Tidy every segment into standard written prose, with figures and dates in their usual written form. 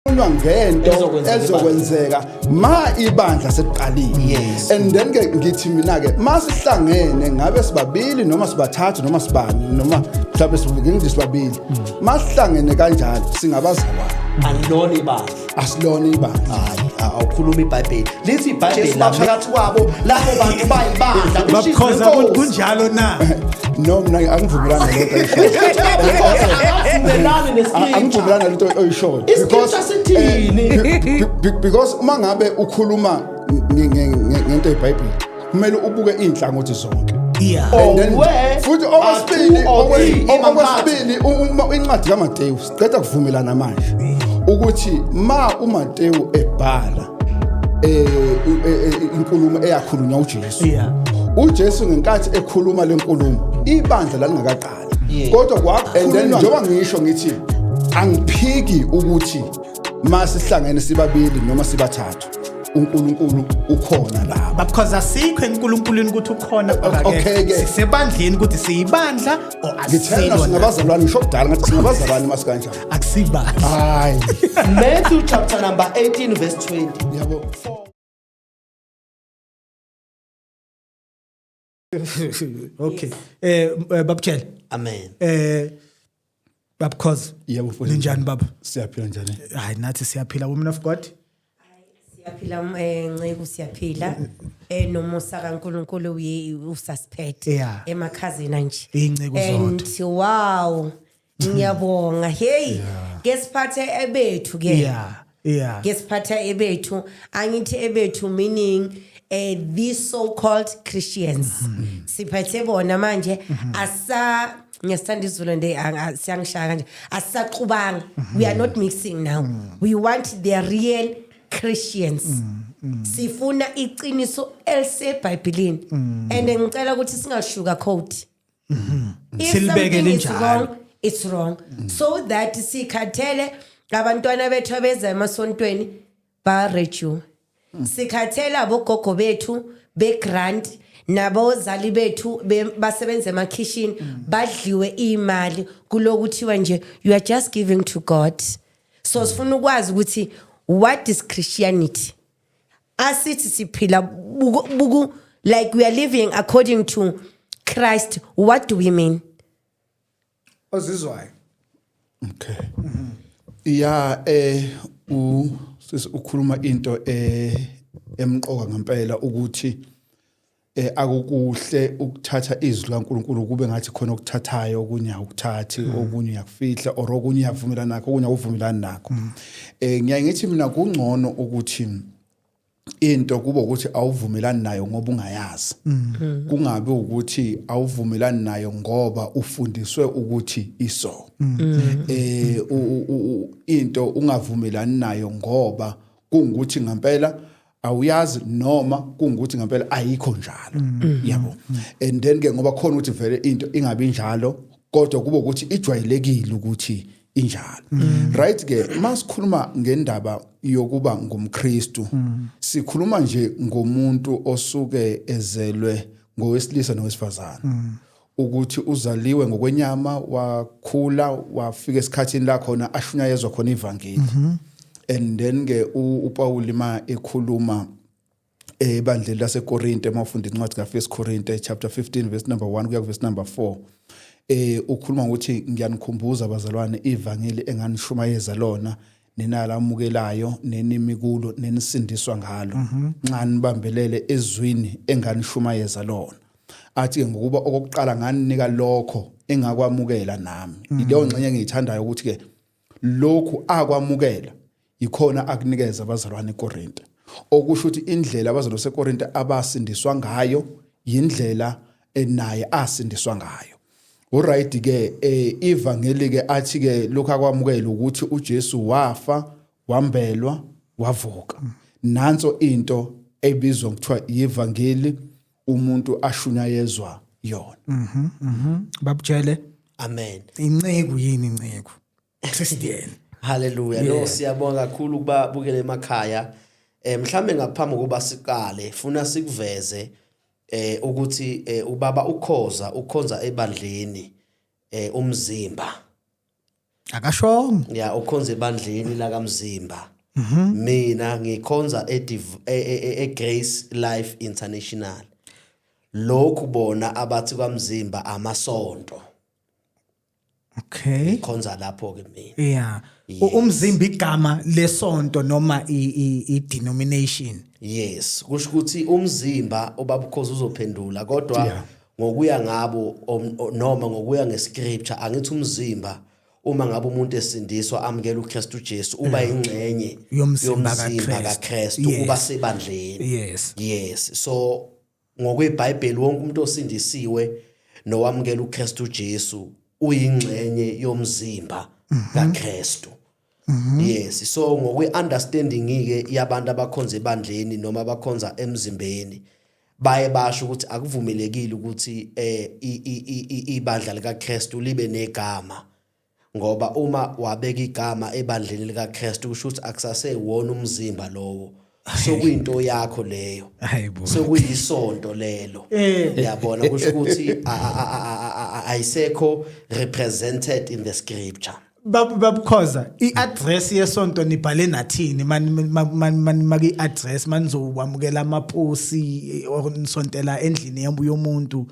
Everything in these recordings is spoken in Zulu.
Kukhulunywa ngento Ezokwenzeka. Ezokwenzeka ma ibandla sekuqalile. And then ke ngithi mina ke, masihlangene, ngabe sibabili noma sibathathu noma sibani, noma mhlawumbe sibuke ngithi sibabili, masihlangene kanjalo singabazalwane. Anilona ibandla. Asilona ibandla. Hayi, awukhuluma iBhayibheli, lithi iBhayibheli Jesu baphakathi kwabo labo bantu bayibandla. Babukhoza, kunjalo na? No, mina angivumelani nalento oyishoyo. Akavumelani nescripture. Angivumelani nalento oyishoyo. Iscripture sithini? Because uma ngabe ukhuluma ngento yeBhayibheli, kumele ubuke inhlangothi zonke. And then Owe, futhi okwesibili, a two or three, okwesibili, uma incwadi kaMateyu, siqeda kuvumelana manje ukuthi ma uMateyu ebhala inkulumo eyakhulunywa uJesu, uJesu ngenkathi ekhuluma lenkulumo ibandla lalingakaqali, kodwa kwakhulunywa. And then njengoba ngisho ngithi angiphiki ukuthi masihlangene sibabili noma sibathathu, uNkulunkulu ukhona lapha. Because asikho eNkulunkulwini ukuthi ukhona or Okay, akekho. Ke. Sisebandleni ukuthi siyibandla or Ngithena asilo na. singabazalwane, ngisho kudala ngathi singabazalwane masikanjani. Akusibandla. Hayi. Matthew chapter number 18 verse 20. Yabo. Okay, babutshele. Amen. Babukhoza. Yebo, mfowethu. Ninjani, baba? Siyaphila, njani? Hayi, nathi siyaphila, woman of God. Siyaphila, nceku, siyaphila. Nomusa kaNkuluNkulu uye usasiphethe emakhazeni nje. Iy'nceku. And wow, ngiyabonga. Hey, ke siphathe ebethu ke. Ke siphatha ebethu, angithi ebethu meaning these so called Christians. Siphethe bona manje, asa ngiyasithanda isiZulu nje, siyangishaya kanje, asaxubanga. We are not mixing now. We want the real Christians. Sifuna iqiniso eliseBhayibhelini. And ngicela ukuthi singashuka coat. If Silibeke something is linjalo. wrong, it's wrong. So that sikhathele abantwana bethu abeza emasontweni ba reju. Sikhathele abogogo bethu begrant nabozali bethu basebenza emakhishini badliwe imali kulokuthiwa nje you are just giving to God. So sifuna ukwazi ukuthi what is Christianity? Asithi siphila buku, buku like we are living according to Christ. What do we mean? Ozizwayo. Okay. Ya, u sis ukhuluma into emqoka ngempela ukuthi akukuhle ukuthatha izwi laNkuluNkulu kube ngathi khona okuthathayo, okunye awukuthathi, okunye uyakufihla or okunye uyavumelana nakho, okunye awuvumelani nakho. Ngiyaye ngithi mina kungcono ukuthi into kube ukuthi awuvumelani nayo ngoba ungayazi, kungabi ukuthi awuvumelani nayo ngoba ufundiswe ukuthi iso into ungavumelani nayo ngoba kungukuthi ngempela awuyazi noma kungukuthi ngempela ayikho njalo, yabo. And then ke ngoba khona ukuthi vele into ingabi njalo kodwa kube ukuthi ijwayelekile ukuthi injalo, right? Ke masikhuluma ngendaba yokuba ngumKristu, sikhuluma nje ngomuntu osuke ezelwe ngowesilisa nowesifazane, ukuthi uzaliwe ngokwenyama, wakhula, wafika esikhathini la khona ashunyayezwa khona ivangeli. And then ke uPaul ma ekhuluma ebandleni laseKorinte, mawufunda incwadi kaFirst Korinte chapter 15 verse number 1 kuya verse number 4, ukhuluma ngokuthi, "Ngiyanikhumbuza abazalwane ivangeli enganishumayeza lona, ninalamukelayo, nenimi kulo, nenisindiswa ngalo, nxa nibambelele ezwini enganishumayeza lona." Athi ke, "Ngokuba okokuqala nganinika lokho engakwamukela nami." Ileyo ngxenye engiyithandayo, ukuthi ke lokhu akwamukela ikhona akunikeza abazalwane eKorinte, okusho ukuthi indlela abazalwane baseKorinte abasindiswa ngayo yindlela enaye asindiswa ngayo. Alright ke, ivangeli ke athi ke lokhu akwamukela ukuthi uJesu wafa, wambelwa, wavuka. Nanso into ebizwa ngokuthiwa ivangeli umuntu ashunyayezwa yona. Babutshele. Amen. Inceku yini inceku? Christian. Hallelujah. No, siyabonga kakhulu kuba bukele emakhaya. Mhlambe ngaphambi kokuba siqale, funa sikuveze ukuthi ubaba ukhoza ukhonza ebandleni umzimba. Akashongo. Ya, ukhonza ebandleni la kaMzimba. Mina ngikhonza e Grace Life International. Lokhu bona abathi kwaMzimba amasonto. Ngikhonza lapho ke mina. Yeah. Umzimba igama lesonto noma i denomination? Yes, kusho ukuthi umzimba, ubabukhosi uzophendula, kodwa ngokuya ngabo noma ngokuya ngescripture, angithi umzimba, uma ngabe umuntu esindiswa, amukela uKristu Jesu, uba ingxenye yomzimba yomzimba kaKristu. kaKristu, uba sebandleni. Yes, so ngokweBhayibheli wonke umuntu osindisiwe nowamukela uKristu Jesu uyingxenye yomzimba kaKristu. Yes, so ngokwe understanding ke yabantu abakhonza ebandleni noma abakhonza emzimbeni, baye basho ukuthi akuvumelekile ukuthi ibandla likaKristu libe negama, ngoba uma wabeka igama ebandleni likaKristu, kusho ukuthi akusasewona umzimba lowo, sokuyinto yakho leyo. Hayibo. Sekuyisonto lelo, yabona, kusho ukuthi ayisekho represented in the scripture. Babukhoza, i-address yesonto nibhale nathini mani mani maki address manizokwamukela amaposi or nisontela endlini yomuntu?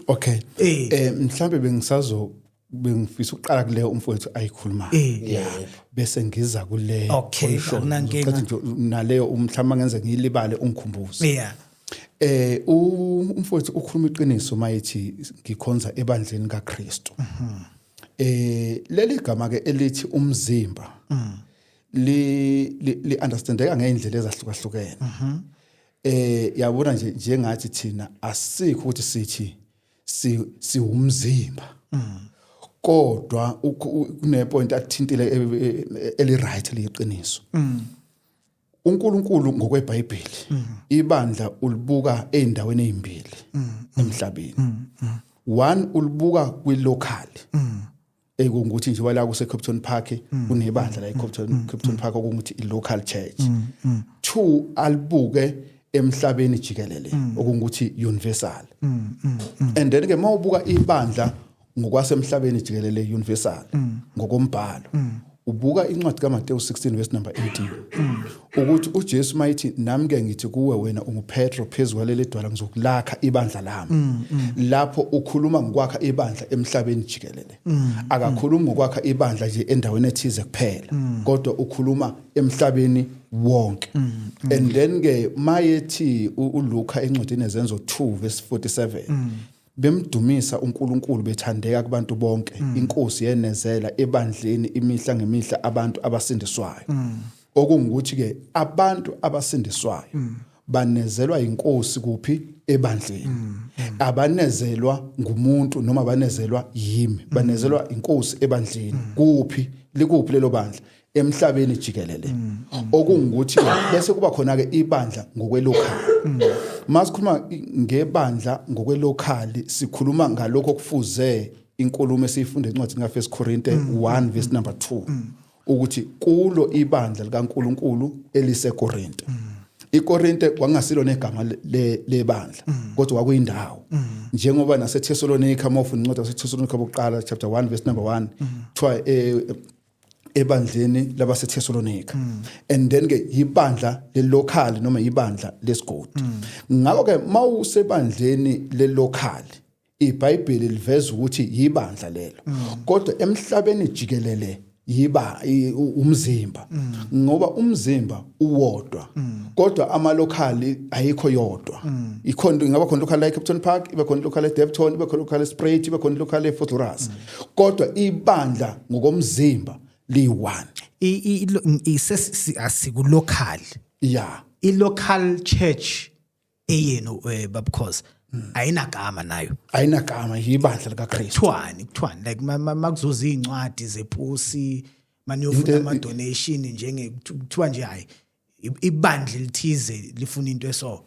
Okay. Mhlambe bengifisa ukuqala kuleyo umfowethu ayikhulumayo. Bese ngiza kule. Okay, oyishoyo. akunankinga. Ngizoqeda nje naleyo, mhlawumbe ngenze ngiyilibale, ungikhumbuze. Umfowethu ukhuluma iqiniso mayithi ngikhonza ebandleni kaKristu. Leli gama ke elithi umzimba li understandeka ngeindlela ezahlukahlukene. Yabona nje, njengathi thina asikho ukuthi sithi siwumzimba. Kodwa kune point athintile eli right, liyiqiniso. uNkulunkulu ngokweBhayibheli ibandla ulibuka eindaweni ezimbili emhlabeni. One, ulibuka kwilocal, ekungukuthi nje wala kuse Kempton Park kunebandla la eKempton Kempton Park, okungukuthi i-local church. Two, alibuke emhlabeni jikelele, okungukuthi universal. And then ke mawubuka ibandla ngokwasemhlabeni jikelele, universal, ngokombhalo, ubuka incwadi kaMateyu 16 verse number 18, ukuthi uJesu mayithi, "Nami ke ngithi kuwe, wena unguPetro, phezulu kwaleli dwala ngizokulakha ibandla lami." Lapho ukhuluma ngokwakha ibandla emhlabeni jikelele, akakhulumi ngokwakha ibandla nje endaweni ethize kuphela, kodwa ukhuluma emhlabeni wonke. And then ke mayethi uLuka encwadini ezenzo 2 verse 47, bemdumisa uNkulunkulu, bethandeka kubantu bonke, inkosi yenezela ebandleni imihla ngemihla abantu abasindiswayo. Okungukuthi ke abantu abasindiswayo banezelwa inkosi kuphi? Ebandleni. Abanezelwa ngumuntu noma banezelwa yimi, banezelwa inkosi ebandleni. Kuphi? Likuphi lelo bandla? Emhlabeni jikelele. Okungukuthi bese kuba khona ke ibandla ngokwelocal. Masikhuluma ngebandla ngokwelocal, sikhuluma ngalokho kufuze inkulumo esiyifunde encwadini kaFirst Korinte 1 verse number 2, ukuthi kulo ibandla likaNkuluNkulu eliseKorinte. IKorinte kwangasilo negama lebandla, kodwa kwakuyindawo, njengoba naseThessalonika, mawufunda incwadi yaseThessalonika bokuqala chapter 1 verse number 1, kuthiwa ebandleni labaseThessalonika. And then ke ibandla lelocal noma ibandla lesigodi. Ngakho ke mawusebandleni lelocal, iBhayibheli liveza ukuthi yibandla lelo, kodwa emhlabeni jikelele yiba umzimba, ngoba umzimba uwodwa, kodwa amalocal ayikho yodwa. Ikhona, ingaba khona local la eCape Park, ibe khona local eDevton, ibe khona local eSpruit, ibe khona local eVosloorus, kodwa ibandla ngokomzimba liyi-one. Asiku local. I local church eyenu, babukhoza, ayinagama nayo? Ayinagama, yibandla likaKristu. Kuthiwani like makuzoza iy'ncwadi zeposi, maniyofuna ama donation, njenge kuthiwa nje hayi, ibandla elithize lifuna into eso?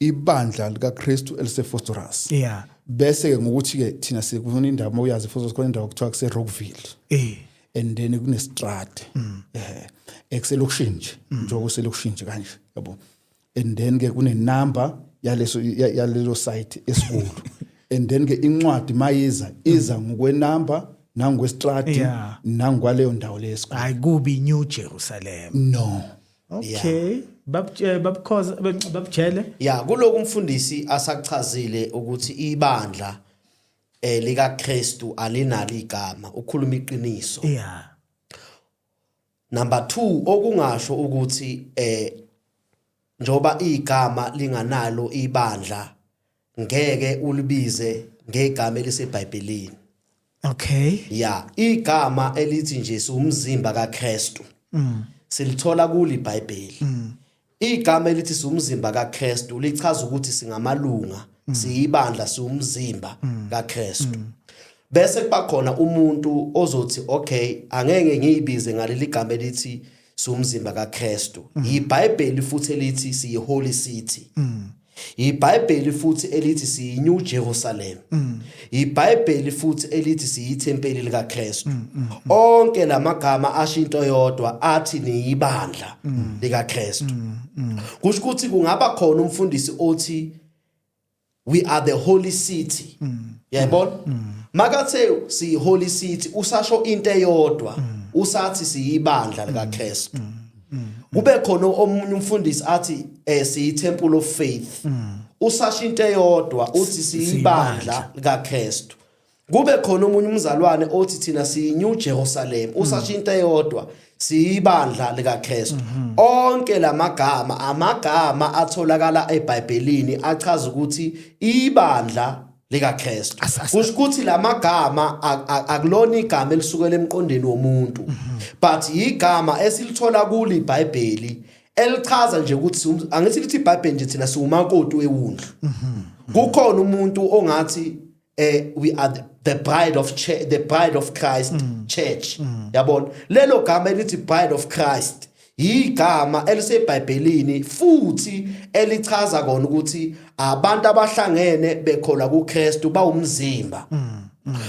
Ibandla likaKristu eliseVosloorus. Bese ke ngokuthi ke thina sikufuna indawo, mawuyazi Vosloorus, khona indawo kuthiwa kuse Rockville. And then kunestrad ekuselokishini nje, njengoba kuselokishini nje kanje, yabo. And then ke kune number yaleso yalelo site esikulo, and then ke incwadi mayiza, iza ngokwenumber. nangokwestradi nangokwaleyo ndawo leyo. Hayi, kubi New Jerusalem. No. Okay, babukhoza, babujele. Ya, kuloku umfundisi asakuchazile ukuthi ibandla lika Kristu alinalo igama, ukhuluma iqiniso. Number 2, okungasho ukuthi njoba igama linganalo ibandla, ngeke ulibize ngegama eliseBhayibhelini. Ya, igama elithi nje siwumzimba kaKristu silithola kuli iBhayibheli. Igama elithi siwumzimba kaKristu lichaza ukuthi singamalunga, siyibandla, siwumzimba kaKristu. Bese kuba khona umuntu ozothi, okay, angeke ngiyibize ngaleli gama elithi siwumzimba kaKristu. IBhayibheli futhi elithi siyi holy city. IBhayibheli futhi elithi siyi New Jerusalem. IBhayibheli futhi elithi siyithempeli likaKristu. Onke lamagama asho into yodwa, athi niyibandla likaKristu. Kusho ukuthi kungaba khona umfundisi othi we are the holy city, yayibona? Makathe siyi holy city, usasho into eyodwa, usathi siyibandla likaKristu. Kube khona omunye umfundisi athi siyi temple of faith, usasho into eyodwa, uthi siyibandla likaKristu. Kube khona omunye umzalwane othi thina siyi New Jerusalem, usasho into eyodwa, siyibandla likaKristu. Onke lamagama, amagama atholakala eBhayibhelini achaza ukuthi ibandla likaKristu. Kusho ukuthi lamagama akulona igama elisukela emqondweni womuntu, but igama esilithola kuli iBhayibheli elichaza nje ukuthi angithi lithi iBhayibheli nje thina siwumakoti wewundlu. Kukhona umuntu ongathi we are the bride of Christ church, yabona? Lelo gama elithi bride of Christ igama eliseBhayibhelini futhi elichaza kona ukuthi abantu abahlangene bekholwa kuKristu bawumzimba.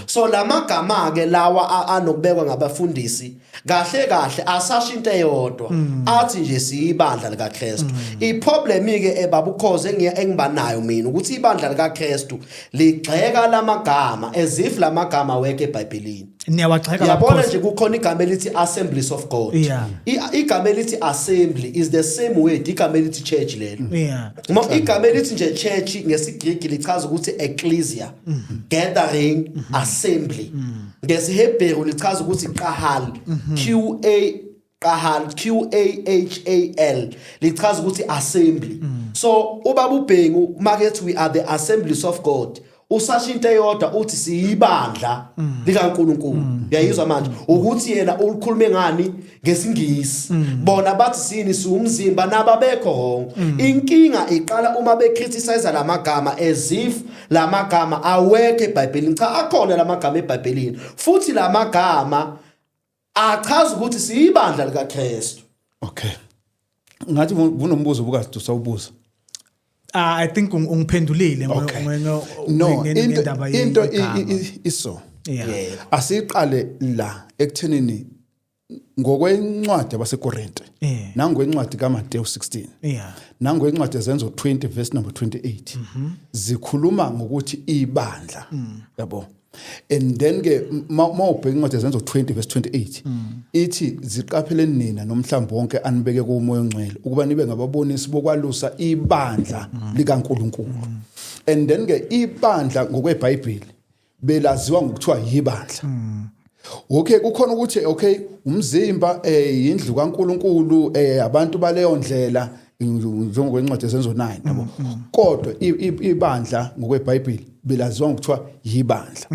So lamagama ke lawa anokubekwa ngabafundisi, kahle kahle asasho into eyodwa, athi nje siyibandla likaKristu. Iproblem ke ebabukhoze engibanayo mina ukuthi ibandla likaKristu ligxeka lamagama as if lamagama weke eBhayibhelini. Niyawagxeka? Yabona Babukhosi. nje kukhona igama elithi Assemblies of God. Igama elithi assembly is the same word igama elithi church lelo. Uma igama elithi nje church ngesiGreek lichaza ukuthi ecclesia, gathering, assembly. NgesiHebheru lichaza ukuthi qahal, Q A qahal, Q A H A L, lichaza ukuthi assembly. So ubaba uBhengu makethi we are the assemblies of God, usasho into eyodwa, uthi siyibandla likaNkuluNkulu. Uyayizwa manje ukuthi yena ulikhulume ngani ngesiNgisi? Bona bathi sini siwumzimba, nababekho wrong. Inkinga iqala uma becriticize lamagama as if lamagama awekho eBhayibhelini. Cha, akhona lamagama eBhayibhelini, futhi lamagama achaza ukuthi siyibandla likaKristu. Okay, ngathi kunombuzo obukade usawubuza. Ah, I think ungiphendulile No, ngendaba into yegama. iso asiqale la ekuthenini ngokwencwadi yabaseKorinte nangwencwadi kaMateyu 16 nangwencwadi ezenzo 20 verse number 28 zikhuluma ngokuthi ibandla, yabo? And then ke mawubheka incwadi ezenzo 20 verse 28 ithi, "Ziqapheleni nina nomhlambi wonke anibeke kumoya ongcwele ukuba nibe ngababonisi bokwalusa ibandla likaNkuluNkulu." And then ke ibandla ngokweBhayibheli belaziwa ngokuthiwa yibandla. Okay, kukhona ukuthi okay, umzimba, indlu kaNkuluNkulu, abantu baleyo ndlela njengokwencwadi ezenzo 9, yabo? Kodwa ibandla ngokweBhayibheli belaziwa ngokuthiwa yibandla.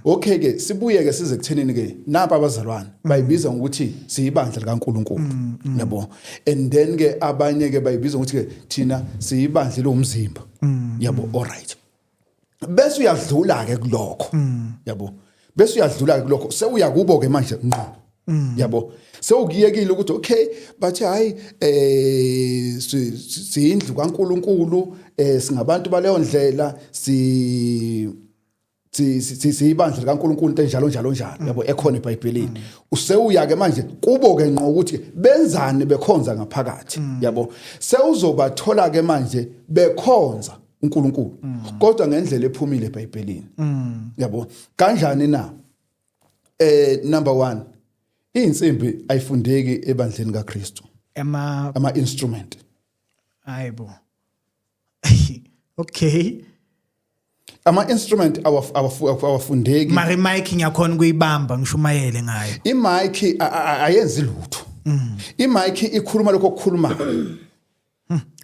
Okay ke, sibuye ke size kuthenini ke, napa abazalwane bayibiza ngokuthi siyibandla likaNkuluNkulu, yabo? And then ke abanye ke bayibiza ngokuthi ke thina siyibandla lomzimba, yabo? Alright, bese uyadlula ke kulokho, yabo? Bese uyadlula ke kulokho, sewuya kubo ke manje ngqo, yabo? Sewukuyekile ukuthi okay, bathi hayi, siyindlu kaNkuluNkulu, singabantu baleyo ndlela, si siyibandla likaNkuluNkulu, into enjalo njalo njalo, yabo, ekhona eBhayibhelini. Usewuya ke manje kubo ke ngqo ukuthi benzani bekhonza ngaphakathi, yabo? Sewuzobathola ke manje bekhonza uNkulunkulu kodwa ngendlela ephumile eBhayibhelini, yabo? Kanjani na? Number 1, insimbi ayifundeki ebandleni kaKristu. Ama Ama instrument. Hayibo, okay. Ama instrument awafundeki. Mara mic ngiyakhona ukuyibamba ngishumayele ngayo. Imic ayenzi lutho. Imic ikhuluma lokho okukhulumayo.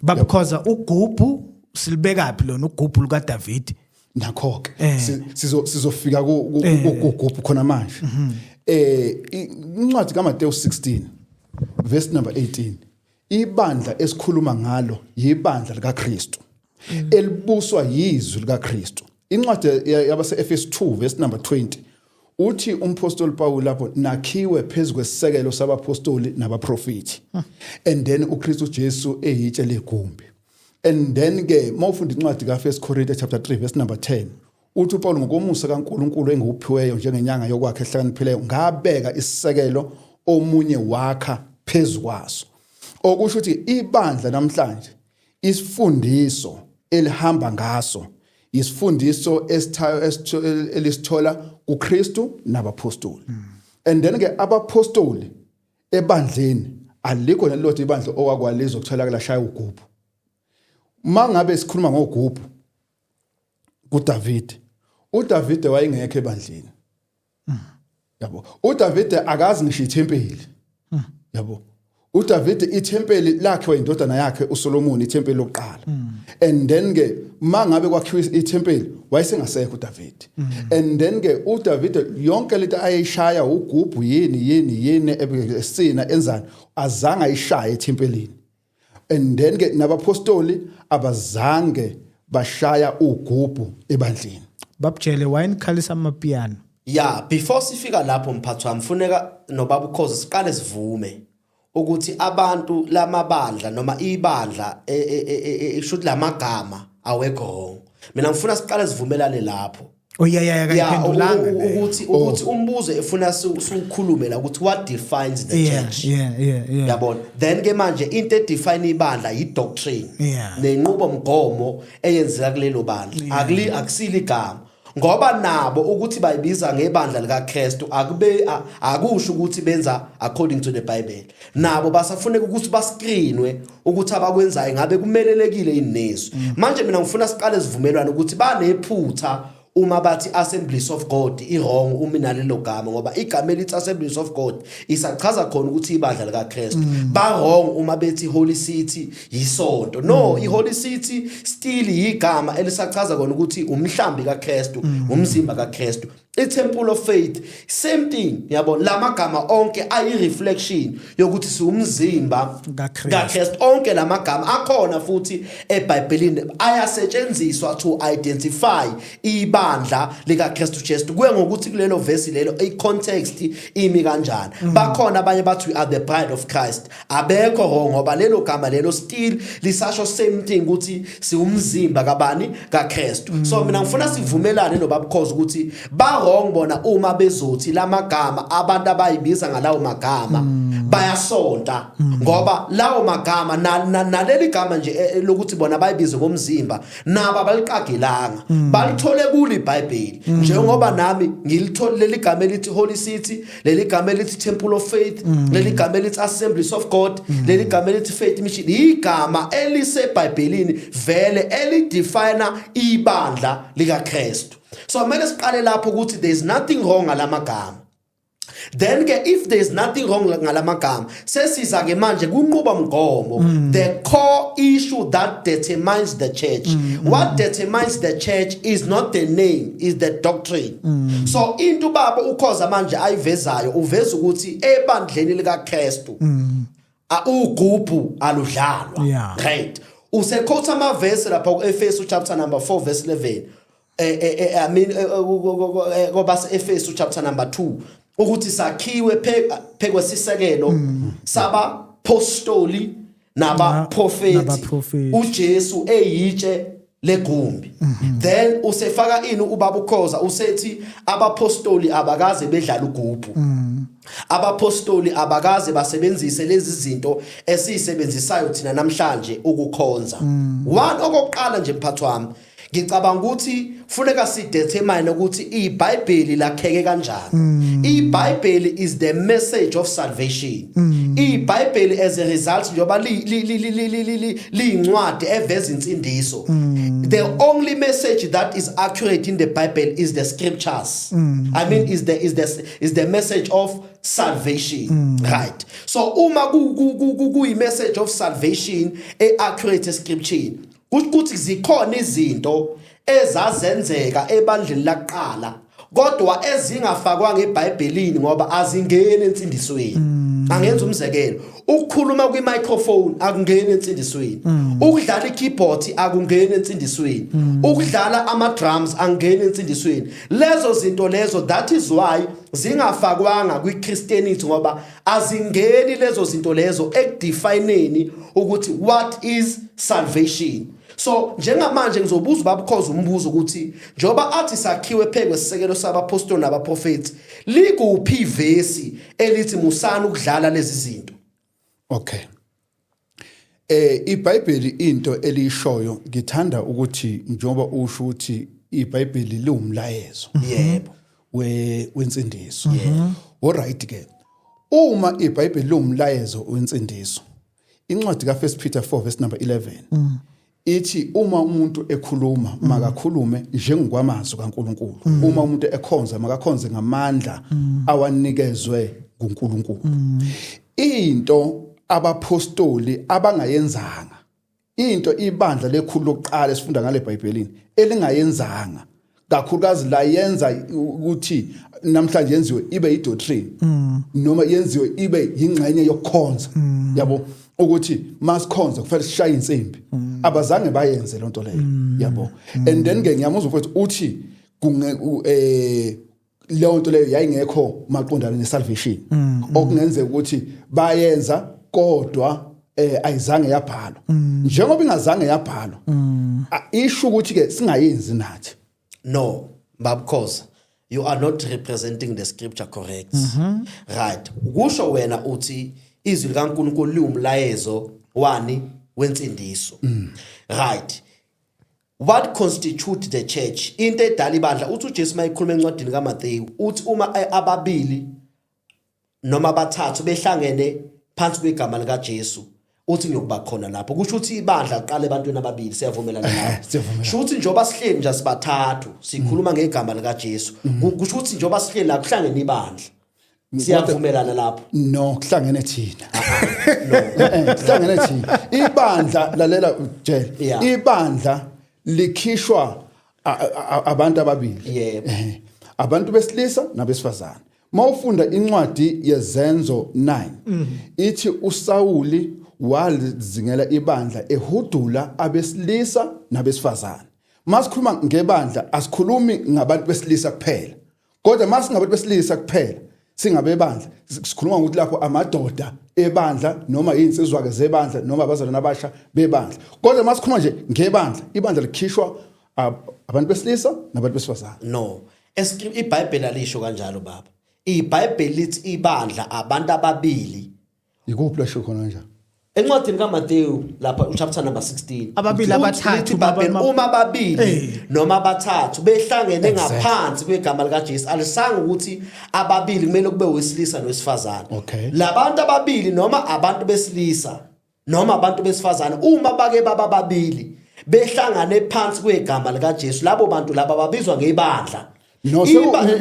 Babukhoza, ugubhu silibeka phi lona, ugubhu luka David? Nakho ke sizofika ku gubhu khona manje. Incwadi kaMateyu 16 verse number 18, ibandla esikhuluma ngalo yibandla likaKristu elibuswa yizwi likaKristu. Incwadi yabase Efesu 2 verse number 20 uthi umpostoli Paul lapho, nakhiwe phezulu kwesisekelo sabapostoli nabaprofeti, and then uKristu Jesu eyitshe legumbi. And then ke mawufunda incwadi kaFirst Corinthians chapter 3 verse number 10, uthi uPaul, ngokomusa kaNkuluNkulu engiwuphiweyo njengenyanga yokwakhe ehlakaniphileyo, ngabeka isisekelo, omunye wakha phezulu kwaso. Okusho ukuthi ibandla namhlanje, isifundiso elihamba ngaso isifundiso elisithola kuKristu nabapostoli. And then ke abapostoli ebandleni, alikho nelilodwa ibandla owakwalizwa kutholakala shaya ugubhu. Mangabe sikhuluma ngogubhu kuDavid, uDavid wayengekho ebandleni, yabo. uDavid akazi ngisho ithempeli, yabo. uDavid ithempeli lakhe wayindodana yakhe uSolomon, ithempeli lokuqala. And then ke mangabe kwakhiwa ithempeli, wayesengasekho uDavid. And then ke uDavid yonke lento ayishaya ugubhu, yini yini yini, esina enzani, azange ayishaye ethempelini. And then ke nabapostoli abazange bashaya ugubhu ebandleni. Babujele, wayenikhalisa amapiano. Ya, before sifika lapho, mphathi wami, funeka nobaba ukhoze siqale sivume ukuthi abantu lamabandla noma ibandla shuthi lamagama awekho wrong. Mina ngifuna siqale sivumelane lapho. Oh yeah, Ya, akayiphendulanga leyo. Ukuthi umbuzo efuna siwukhulume la ukuthi what defines the church. Yabona, then ke manje into edefine ibandla i doctrine nenqubo mgomo eyenzeka kulelo bandla. Akuli akusili igama, ngoba nabo ukuthi bayibiza ngebandla likaKristu akube akusho ukuthi benza according to the Bible. Nabo basafuneka ukuthi bascreenwe ukuthi abakwenzayo ngabe kumelelekile yini nezwi. Manje mina ngifuna siqale sivumelwane ukuthi banephutha uma bathi Assemblies of God i wrong uma inalelo gama, ngoba igama elithi Assemblies of God isachaza khona ukuthi ibandla likaKristu. Ba wrong uma bethi Holy City yisonto. No, i Holy City still igama elisachaza khona ukuthi umhlambi kaKristu, umzimba kaKristu. I-Temple of Faith, same thing, yabo. Lamagama onke ayi reflection yokuthi siwumzimba kaKristu. kaKristu. Onke lamagama akhona futhi eBhayibhelini ayasetshenziswa to identify ibandla likaKristu Jesu, kuye ngokuthi kulelo verse lelo i-context imi kanjani. Bakhona abanye bathi we are the bride of Christ, abekho wrong, ngoba lelo gama lelo still lisasho same thing ukuthi siwumzimba kabani? KaKristu. So mina ngifuna sivumelane nobabukhoza ukuthi ba wrong bona uma bezothi lamagama, abantu abayibiza ngalawo magama bayasonta, ngoba lawo magama naleli gama nje lokuthi bona bayibize ngomzimba, nabo abaliqagelanga, balithole kulo iBhayibheli, njengoba nami ngilithole leli gama elithi Holy City, leli gama elithi Temple of Faith, leli gama elithi Assemblies of God, leli gama elithi Faith Mission, igama eliseBhayibhelini vele elidefine ibandla likaKristu. So kumele siqale lapho ukuthi there is nothing wrong ngalamagama. Then ke if there is nothing wrong ngalamagama, sesiza ke manje kunquba mgomo, the core issue that determines the church. What determines the church is not the name, is the doctrine. So into baba ukhoza manje ayivezayo, uveza ukuthi ebandleni likaKristu ugubhu aludlalwa. Right, usequote amavesi lapha kuEfesu chapter number 4 verse 11, I mean, ngoba Efesu chapter number 2 ukuthi sakhiwe phekwe sisekelo saba postoli naba prophet, Nabaprofeti. uJesu eyitshe legumbi. Then usefaka ini ubaba ukhoza? Usethi abapostoli abakaze bedlala ugubhu, abapostoli abakaze basebenzise lezi zinto esiyisebenzisayo thina namhlanje ukukhonza. One, okokuqala nje, mphathi wami, Ngicabanga ukuthi funeka sidetermine ukuthi iBhayibheli lakheke kanjani. IBhayibheli is the message of salvation. IBhayibheli as a result, njengoba liyincwadi eveza insindiso, the only message that is accurate in the Bible is the scriptures, I mean, is the message of salvation, right? So uma kuyi message of salvation e accurate scripture, kusho ukuthi zikhona izinto ezazenzeka ebandleni laqala kodwa ezingafakwanga eBhayibhelini ngoba azingeni ensindisweni. Angenza umzekelo: ukukhuluma kwi-microphone akungeni ensindisweni, ukudlala i-keyboard akungeni ensindisweni, ukudlala ama-drums angeni ensindisweni. Lezo zinto lezo, that is why zingafakwanga kwi-Christianity, ngoba azingeni lezo zinto lezo ekudefineni ukuthi what is salvation. So njengamanje ngizobuza ubaba Khoza umbuzo ukuthi njoba athi sakhiwe phezu kwesisekelo sabapostoli nabaprofeti, likuphi ivesi elithi musana ukudlala lezi zinto? Okay. IBhayibheli into elishoyo, ngithanda ukuthi njengoba usho ukuthi iBhayibheli liwumlayezo wensindiso. Alright ke. Uma iBhayibheli liwumlayezo wensindiso, incwadi ka1 Peter 4 verse number 11 ithi uma umuntu ekhuluma makakhulume njengokwamazwi kaNkuluNkulu, uma umuntu ekhonza makakhonze ngamandla awanikezwe nguNkulunkulu. Into abapostoli abangayenzanga, into ibandla lekhulu lokuqala esifunda ngale eBhayibhelini elingayenzanga, kakhulukazi la yenza ukuthi namhlanje yenziwe ibe idoctrine noma yenziwe ibe ingxenye yokukhonza, yabo, ukuthi masikhonza kufanele sishaye insimbi, abazange bayenze lonto leyo, yabo. And then ke ngiyamuzwa mfowethu uthi kunge leyo nto leyo yayingekho maqondana nesalvation, okungenzeka ukuthi bayenza kodwa ayizange yabhalwa. Njengoba ingazange yabhalwa, isho ukuthi ke singayenzi nathi? No, babukhoza, you are not representing the scripture correct, right? Kusho wena uthi izwi likaNkuluNkulu liwumlayezo wani? Wensindiso, right? What constitute the church, into edala ibandla, uthi uJesu mayikhuluma encwadini kaMathewu uthi uma ababili noma abathathu behlangene phansi kwegama likaJesu, uthi ngiyokuba khona lapho. Kusho ukuthi ibandla liqala ebantwini ababili. Siyavumelana lapho? Siyavumelana. Sho ukuthi njengoba sihleli nje sibathathu sikhuluma ngegama likaJesu, kusho ukuthi njengoba sihleli la kuhlangene ibandla. Siyavumelana lapho? No, kuhlangene thina. No. Kuhlangene thina. Ibandla, lalela Jele, ibandla likhishwa abantu ababili. Abantu besilisa nabesifazane. Mawufunda incwadi yeZenzo 9, ithi uSawuli walizingela ibandla ehudula abesilisa nabesifazane. Masikhuluma ngebandla asikhulumi ngabantu besilisa kuphela, kodwa masingabantu besilisa kuphela singabebandla, sikhuluma ngokuthi lapho amadoda ebandla noma izinsizwa ke zebandla noma abazalwane abasha bebandla. Kodwa masikhuluma nje ngebandla, ibandla likhishwa abantu besilisa nabantu besifazane. No, iBhayibheli alisho kanjalo, baba. IBhayibheli lithi ibandla abantu ababili. Ikuphi lasho khona kanjalo? Encwadini kaMateyu lapha uchapter number 16. Ababili, Uthi abathathu, lithi iBhayibheli, uma ababili noma abathathu behlangene ngaphansi kwegama likaJesu. Alisanga ukuthi ababili kumele kube wesilisa nowesifazane. Labantu ababili, noma abantu besilisa noma abantu besifazane, uma bake baba babili behlangane phansi kwegama likaJesu, labo bantu laba babizwa ngebandla. No,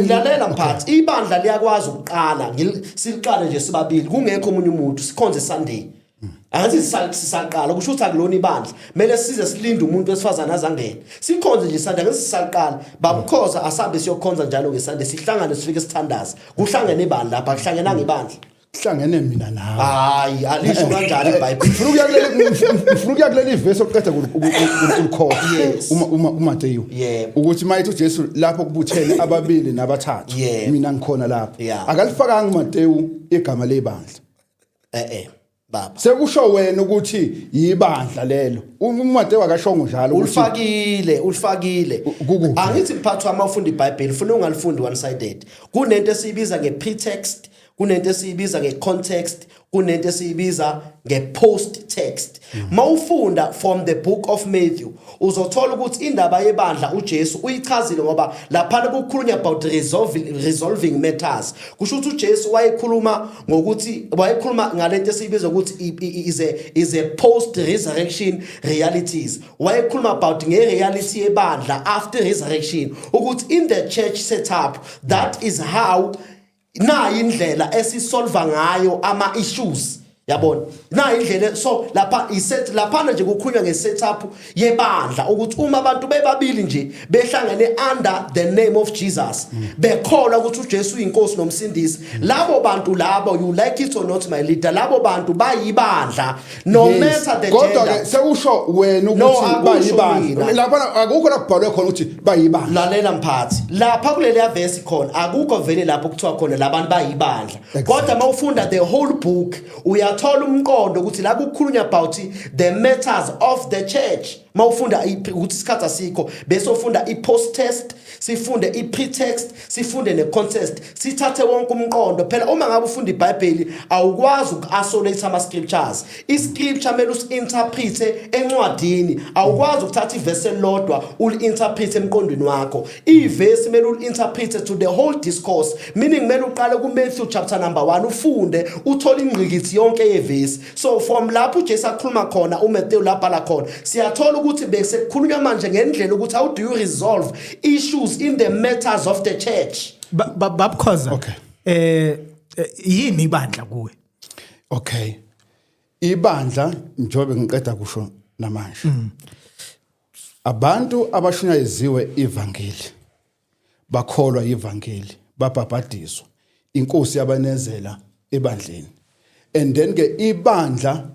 Lalela mphathi, ibandla liyakwazi ukuqala, siliqale nje sibabili kungekho omunye umuntu, sikhonze Sunday. Angathi sisaqala, kusho ukuthi akulona ibandla. Kumele size silinde umuntu wesifazane azangene sikhonze nje Sunday? Angathi sisaqala, babukhoza, asambe siyokhonza njalo ngeSunday, sihlangane, sifike sithandaze, kuhlangene ibandla lapha. Kuhlangenanga ibandla. Kuhlangene mina nawe. Hayi, alisho kanjalo iBhayibheli. Ngifuna ukuya kuleli ivesi oqeda kulikhotha uma uMateyu ukuthi mayithi uJesu lapho kubuthene ababili nabathathu, mina ngikhona lapho. Akalifakanga uMateyu igama lebandla. Eh eh baba. Sekusho wena ukuthi yibandla lelo. UMateyu akashongo njalo ukuthi Ulifakile, ulifakile. Kukuphi? Angithi mphathi wami, ufunda iBhayibheli ufuna ungalifundi one sided. Kunento esiyibiza ngepretext. Kunento esiyibiza ngecontext, kunento esiyibiza ngepost text. Mawufunda from the book of Matthew, uzothola ukuthi indaba yebandla uJesu uyichazile, ngoba lapha kukhulunywa about resolving matters. Kusho ukuthi uJesu wayekhuluma ngokuthi, wayekhuluma ngalento esiyibiza ukuthi is a post resurrection realities. Wayekhuluma about ngereality yebandla after resurrection, ukuthi in the church setup, that is how, nayi indlela esisolva ngayo ama issues, yabona, nayi indlela. So lapha iset lapha nje kukhulunywa ngesetup yebandla, ukuthi uma abantu bebabili nje behlangene under the name of Jesus, bekholwa ukuthi uJesu uyinkosi nomsindisi, labo bantu labo, you like it or not, my leader, labo bantu bayibandla, no matter the Kodwa gender. Ke sekusho wena No, ukuthi akusho bayibandla. mina. Lapha akukho la kubhalwe khona ukuthi bayibandla. Lalela mphathi, lapha kuleliya verse khona akukho vele lapho kuthiwa khona labantu bayibandla. Kodwa mawufunda the whole book, uyathola umqondo ukuthi la kukhulunywa about the matters of the church. Mawufunda ukuthi isikhathi asikho, bese ufunda i-post text, sifunde i-pretext, sifunde ne-context, sithathe wonke umqondo. Phela uma ngabe ufunda iBhayibheli, awukwazi uku-isolate ama-scriptures. I-scripture kumele usi-interprete encwadini. Awukwazi ukuthatha ivesi elilodwa uli-interprete emqondweni wakho. Ivesi kumele uli-interprete to the whole discourse, meaning kumele uqale ku-Matthew chapter number 1, ufunde, uthole ingqikithi yonke yevesi. So from lapho uJesu akhuluma khona, uMatthew labhala khona, siyathola ukuthi bese kukhulunywa manje ngendlela ukuthi how do you resolve issues in the matters of the church. Babukhoza. Okay. Yini ibandla kuwe? Okay, ibandla, njengoba ngiqeda kusho namanje, abantu abashunyayeziwe ivangeli, bakholwa ivangeli, babhabhadiswa, inkosi yabanezela ebandleni. And then ke ibandla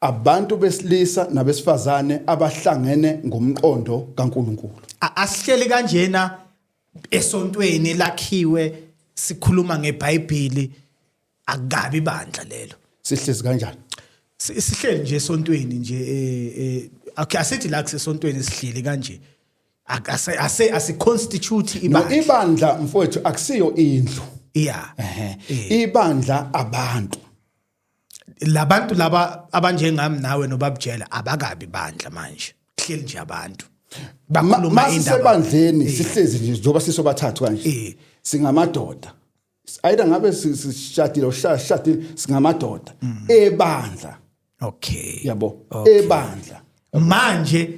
abantu besilisa nabesifazane abahlangene ngomqondo kaNkuluNkulu. Asihleli kanjena esontweni lakhiwe, sikhuluma ngeBhayibheli, akukabi ibandla lelo. Sihlezi kanjani? Sihleli nje esontweni nje, okay, asithi la kusesontweni sihleli kanje, ase ase asiconstitute No, ibandla. Ibandla mfowethu akusiyo indlu. Ibandla abantu. Labantu laba abanjengami nawe nobabujela abakabi bandla manje, kuhleli nje abantu bakhuluma indaba. Masisebandleni sihlezi nje njengoba sisobathathu kanje, singamadoda, ayida ngabe sishadile, ushadile, singamadoda ebandla. Yabo, ebandla. Manje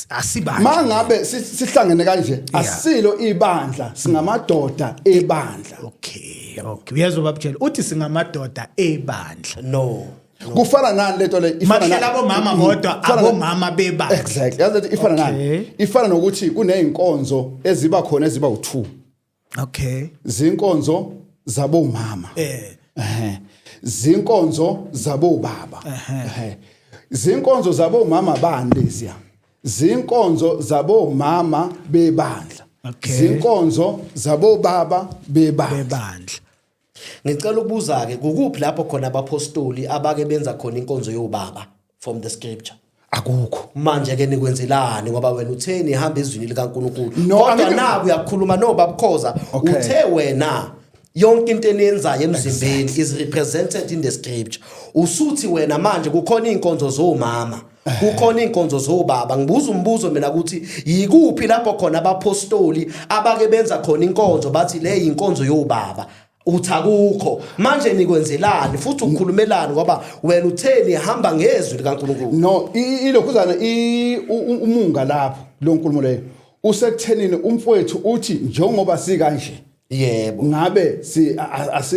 asibandla. Mangabe sihlangene kanje, asilo ibandla, singamadoda ebandla. Okay, uyezwa babujela, uthi singamadoda ebandla. No. Kufana nani lento le? Ifana Makuhlala abomama bodwa, abomama bebandla. Exactly, yazi lento ifana nani? Ifana nokuthi kuneyinkonzo eziba khona eziba u2. Zinkonzo zabomama, zinkonzo zabobaba. Zinkonzo zabomama bani leziya? Zinkonzo zabomama bebandla. Zinkonzo zabobaba bebandla. Bebandla. Ngicela ukubuza ke, kukuphi lapho khona abapostoli abake benza khona inkonzo yobaba from the scripture? Akukho. Manje ke nikwenzelani? Ngoba wena utheni? Ihamba ezwini likaNkuluNkulu. No, Kodwa naku uyakhuluma nobabukhoza. Uthe wena yonke into eniyenzayo emzimbeni is represented in the scripture. Usuthi wena manje kukhona inkonzo zomama, kukhona inkonzo zobaba. Ngibuza umbuzo mina ukuthi yikuphi lapho khona abapostoli abake benza khona inkonzo, bathi le inkonzo yobaba? Uthi akukho. Manje nikwenzelani futhi ukukhulumelani? Ngoba wena utheni? Hamba ngezwi likaNkuluNkulu. No, ilokhuzana umunga lapho lo nkulumo leyo usekuthenini, umfowethu uthi njengoba sikanje, ngabe si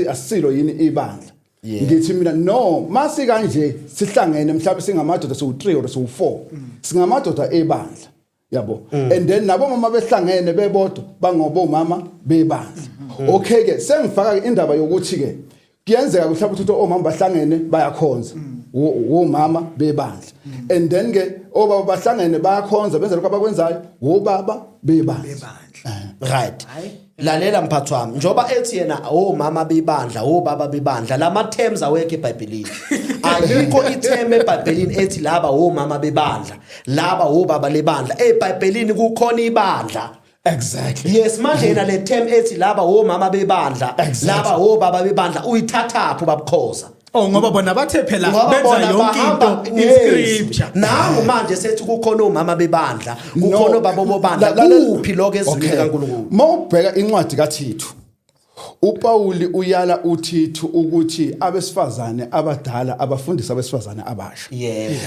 asilo yini ibandla? Ngithi mina no, masikanje sihlangene, mhlawumbe singamadoda siwu3 or siwu4, singamadoda ebandla, yabo. And then nabo mama behlangene bebodwa bangobomama bebandla. Okay ke, sengifaka ke indaba yokuthi ke kuyenzeka mhlawumbe ukuthi omama bahlangene bayakhonza, womama bebandla, and then ke obaba bahlangene bayakhonza, benza lokho abakwenzayo, wobaba bebandla. Bebandla. Right, lalela mphathi wami, njoba ethi yena omama bebandla, obaba bebandla, lama terms awekho eBhayibhelini. Ayikho iterm eBhayibhelini ethi laba omama bebandla, laba obaba lebandla. EBhayibhelini kukhona ibandla. Exactly. Yes, manje yena le term ethi laba omama bebandla, laba obaba bebandla, uyithathaphi babukhoza? Oh, ngoba bona bathe phela Ngoba benza bona yonke bahamba into in scripture. Nangu manje sethi kukhona omama bebandla, kukhona No. obaba bobandla. Kuphi lokho ezwini likaNkulunkulu? Mawubheka incwadi kaThithu, uPauli uyala uThithu ukuthi abesifazane abadala abafundise abesifazane abasha.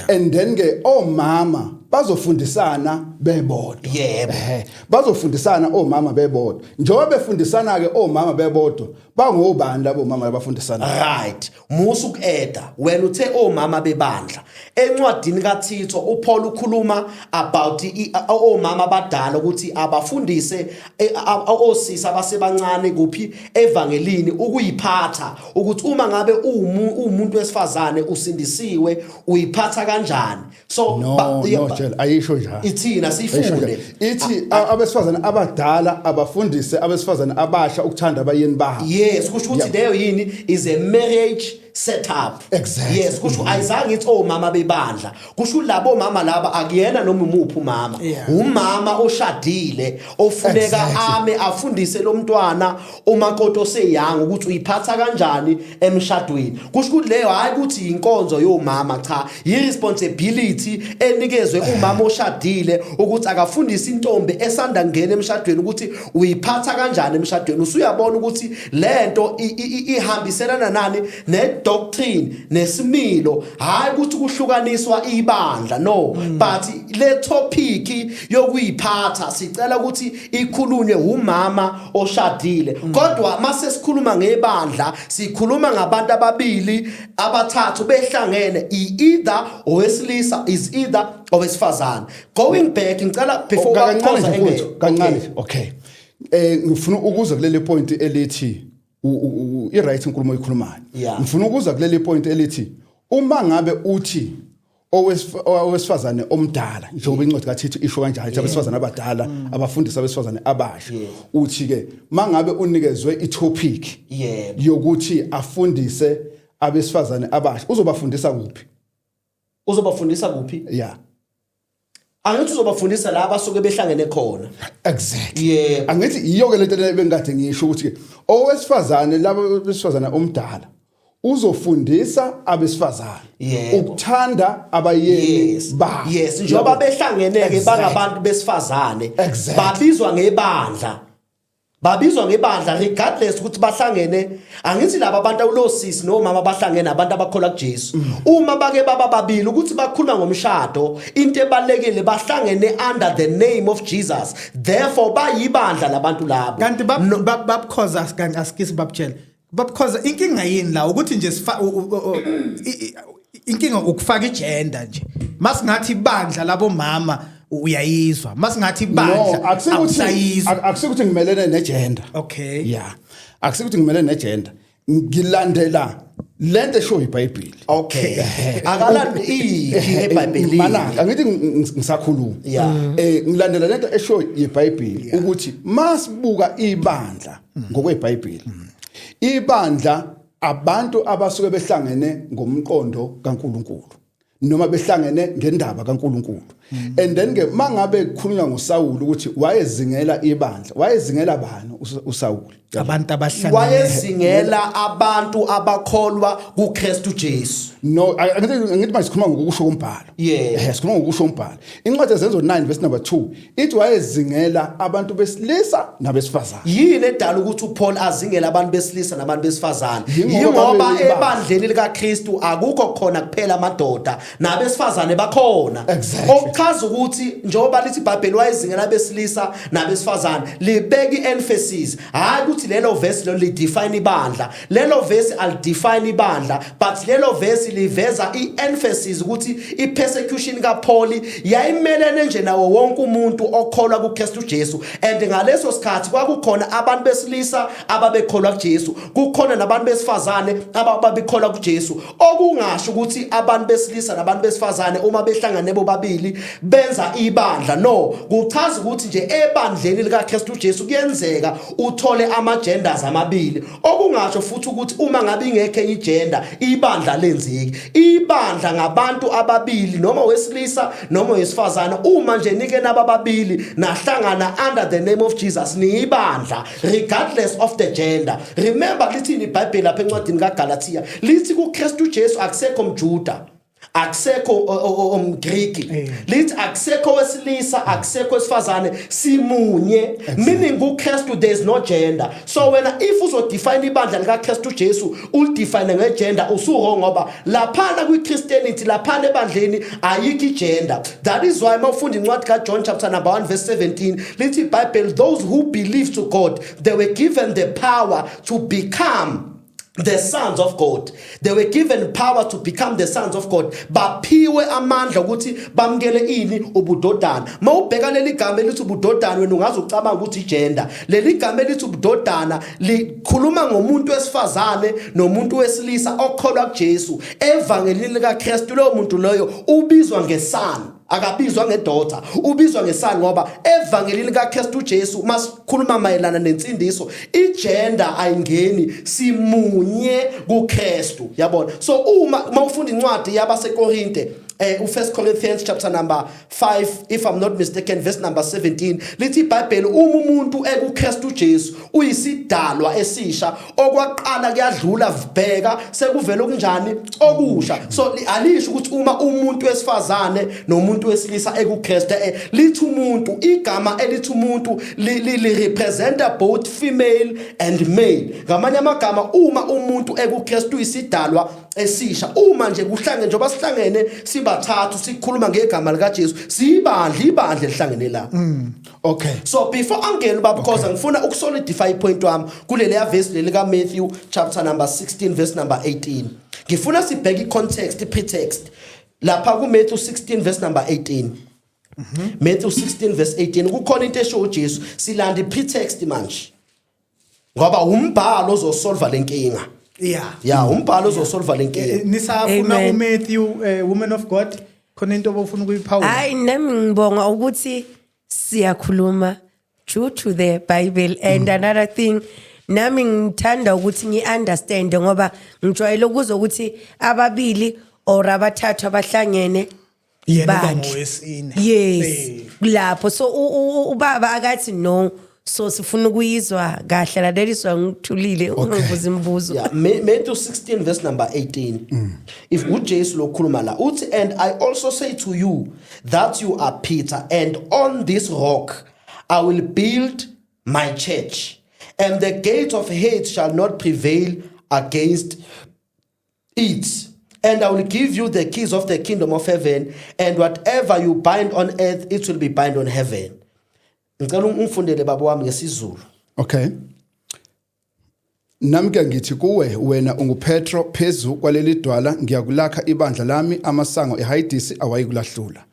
And then ke omama bazofundisana bebodwa. Bazofundisana omama bebodwa. Njengoba befundisana ke omama bebodwa, bangobani labo mama abafundisana? Right, musa ukueda wena. Uthe omama bebandla. Encwadini kaThitho uPaul ukhuluma about omama abadala ukuthi abafundise osisi abasebancane kuphi evangelini ukuyiphatha, ukuthi uma ngabe uwumuntu wesifazane usindisiwe, uyiphatha kanjani. So No, no, Jel, ayisho njalo. Ithina Ayisho siyifunde. njalo. Ithi abesifazane abadala abafundise abesifazane abasha ukuthanda abayeni babo. Yes, kusho ukuthi leyo yini is a marriage setup. Yes, kusho ayizange ithi omama bebandla. Kusho labo mama laba akuyena noma umuphi umama, umama oshadile ofuneka ame afundise lo mntwana umakoti oseyanga ukuthi uyiphatha kanjani emshadweni. Kusho ukuthi leyo hayi ukuthi inkonzo yomama, cha, i-responsibility enikezwe umama oshadile ukuthi akafundise intombi esanda kungena emshadweni ukuthi uyiphatha kanjani emshadweni. Usuyabona ukuthi lento ihambiselana nani, ne-doctrine nesimilo, hayi ukuthi kuhlukaniswa ibandla, no, but le topic yokuyiphatha sicela ukuthi ikhulunywe umama oshadile. Kodwa mase sikhuluma ngebandla, sikhuluma ngabantu ababili, abathathu behlangene, either owesilisa is either owesifazane. Going back, ngicela before Kancane bakuphosa nje engene. mfowethu, kancane nje. Okay, ngifuna ukuza kuleli point elithi i-right inkulumo oyikhulumayo. Ngifuna ukuza kuleli point elithi uma ngabe uthi owesifazane omdala, njengoba incwadi kaThithu isho kanjalo, ithi abesifazane abadala abafundisi abesifazane abasha, uthi ke mangabe unikezwe i-topic yokuthi afundise abesifazane abasha, uzobafundisa kuphi? Uzobafundisa kuphi? Yeah. Angithi uzobafundisa la abasuke behlangene khona. Exactly. Angithi iyo ke lento le bengikade ngisho ukuthi ke owesifazane, labo besifazane omdala uzofundisa abesifazane ukuthanda abayeni babo. Yes, njengoba behlangene ke bangabantu besifazane, babizwa ngebandla, babizwa ngebandla regardless ukuthi bahlangene. Angithi laba abantu, awulosisi nomama, bahlangene abantu abakholwa kuJesu. Uma bake baba babili ukuthi bakhuluma ngomshado, into ebalekile bahlangene under the name of Jesus, therefore bayibandla labantu labo. Kanti babukhoza, kanti asikisi babutshela babukhoza, inkinga yini la ukuthi nje inkinga ukufaka i-gender nje? Masingathi ibandla labomama, uyayizwa? Masingathi No, ibandla, akusikuthi awusayizwa? Akusikuthi ngimelene ne-gender. Yeah, akusikuthi ngimelene ne-gender, ngilandela lento esho iBhayibheli. Okay, akalandi iphi eBhayibhelini? Mana, angithi ngisakhuluma. Ngilandela lento esho iBhayibheli ukuthi masibuka ibandla ngokweBhayibheli, ibandla abantu abasuke behlangene ngomqondo kaNkuluNkulu noma behlangene ngendaba kaNkuluNkulu. And then ke mangabe kukhulunywa ngoSawuli ukuthi wayezingela ibandla, wayezingela bani uSawuli? Abantu abahlangene. Wayezingela abantu abakholwa kuKristu Jesu. No, angithi manje sikhuluma ngokusho kombhalo. Sikhuluma ngokusho kombhalo. Incwadi yeZenzo 9 verse number 2 ithi wayezingela abantu besilisa nabesifazane. Yini edala ukuthi uPaul azingele abantu besilisa nabantu besifazane? Yingoba Yingoba babeyibandla. Ebandleni likaKristu akukho khona kuphela amadoda, nabesifazane bakhona. Okuchaza ukuthi njengoba lithi iBhayibheli wayezingela abesilisa nabesifazane, libeka i-emphasis, hayi ukuthi lelo verse lo li-define ibandla. Lelo verse ali-define ibandla, but lelo verse liveza i-emphasis ukuthi i-persecution kaPaul yayimelene nje nawo wonke umuntu okholwa kuKristu Jesu, and ngaleso sikhathi kwakukhona abantu besilisa ababekholwa kuJesu, kukhona nabantu besifazane ababekholwa kuJesu, okungasho ukuthi abantu besilisa nabantu besifazane uma behlangane bobabili benza ibandla. No, kuchaza ukuthi nje ebandleni likaKristu Jesu kuyenzeka uthole ama genders amabili, okungasho futhi ukuthi uma ngabe ingekho enye igender, ibandla lenzeki. Ibandla ngabantu ababili, noma wesilisa noma wesifazane. Uma nje nike nabababili nahlangana under the name of Jesus, niyibandla regardless of the gender. Remember, lithini iBhayibheli lapha encwadini kaGalatia? Lithi kuKristu Jesu akusekho mJuda, akusekho omGriki, lithi akusekho wesilisa, akusekho wesifazane, simunye, meaning kuKristu there is no gender. So wena if uzodefine ibandla likaKristu Jesu, ulidefine ngegender, usuwrong, ngoba laphana kwi-Christianity, laphana ebandleni, ayikho igender. That is why mawufunda incwadi kaJohn chapter number 1 verse 17, lithi iBhayibheli, "Those who believe to God, they were given the power to become the sons of God." They were given power to become the sons of God. Baphiwe amandla ukuthi bamukele ini? Ubudodana. Mawubheka leli gama elithi ubudodana, wena ungaze ucabanga ukuthi igender. Leli gama elithi ubudodana likhuluma ngomuntu wesifazane nomuntu wesilisa okholwa kuJesu evangelini likaKristu. Lowo muntu loyo ubizwa ngeson, akabizwa ngedaughter, ubizwa ngeson, ngoba evangelini kaKristu Jesu, masikhuluma mayelana nensindiso, igender ayingeni, simunye kuKristu, yabona. So uma mawufunda incwadi yabaseKorinte, u1 Corinthians chapter number 5, if I'm not mistaken, verse number 17, lithi iBhayibheli uma umuntu ekuKristu Jesu uyisidalwa esisha, okwaqala kuyadlula, bheka sekuvela okunjani? Okusha. So alisho ukuthi uma umuntu wesifazane nomuntu wesilisa ekuKristu, lithi umuntu. Igama elithi umuntu li representa both female and male. Ngamanye amagama, uma umuntu ekuKristu uyisidalwa esisha. Uma nje kuhlangene, njengoba sihlangene sibathathu sikhuluma ngegama likaJesu, siyibandla, ibandla elihlangene la. So before angene ubaba Khoza, ngifuna ukusolidify ipoint wami kuleli verse leli ka Matthew chapter number 16 verse number 18. Ngifuna sibheke icontext, ipretext lapha ku Matthew 16 verse number 18. Matthew 16 verse 18, kukhona into esho uJesu. Silanda ipretext manje ngoba umbhalo ozosolva lenkinga. Ya, umbhalo ozosolva lenkinga. Nisafuna Amen. uMatthew, woman of God, khona into obufuna ukuyiphawula? Hayi, nami ngibonga ukuthi siyakhuluma due to the Bible. And another thing, nami ngithanda ukuthi ngi-understand, ngoba ngijwayele ukuzwa ukuthi ababili or abathathu abahlangene Yena uba bandla. ngowesine. Yes. Lapho so ubaba akathi no, so sifuna ukuyizwa kahle, laleliswa ngithulile, ungibuza imibuzo. Yeah, Matthew 16 verse number 18. If uJesu lokhuluma la, uthi, "And I also say to you that you are Peter, and on this rock I will build my church, and the gates of hate shall not prevail against it. And I will give you the keys of the kingdom of heaven, and whatever you bind on earth, it will be bind on heaven." Ngicela ungifundele, baba wami, ngesiZulu. Okay. Nami ke ngithi kuwe, wena unguPetro, phezu kwaleli dwala ngiyakulakha ibandla lami, amasango eHayidisi awayikulahlula.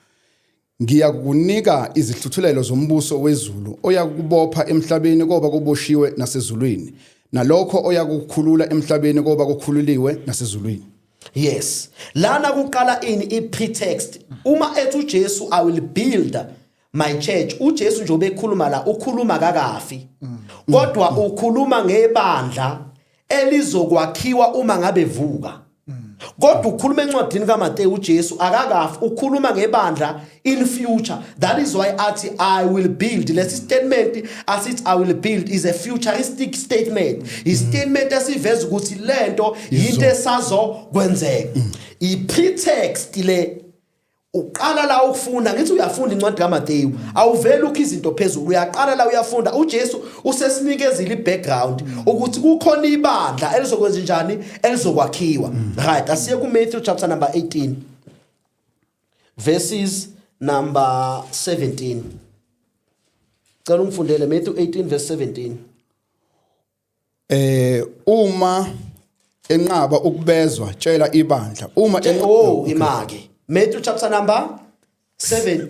Ngiyakunika izihluthulelo zombuso wezulu, oyakubopha emhlabeni koba kuboshiwe nasezulwini, nalokho oyakukhulula emhlabeni koba kukhululiwe nasezulwini. Yes. Lana kuqala ini? I-pretext. Uma ethi uJesu, "I will build my church," uJesu nje obekhuluma la, ukhuluma kakafi. Kodwa ukhuluma ngebandla elizokwakhiwa uma ngabe vuka. Kodwa ukhuluma encwadini kaMateyu, uJesu akakafi, ukhuluma ngebandla in future. That is why athi, "I will build." Lesi statement asithi "I will build" is a futuristic statement. I statement esiveza ukuthi lento into esazokwenzeka. I pretext le uqala la ukufunda, ngithi uyafunda incwadi kaMateyu, awuveli ukho izinto phezulu, uyaqala la uyafunda. uJesu usesinikezile ibackground ukuthi kukhona ibandla elizokwenza njani, elizokwakhiwa. Right, asiye ku Matthew chapter number 18 verses number 17. Cela ungifundele Matthew 18 verse 17. Uma enqaba ukubezwa, tshela ibandla. Uma Oh, imake Matthew chapter number 7,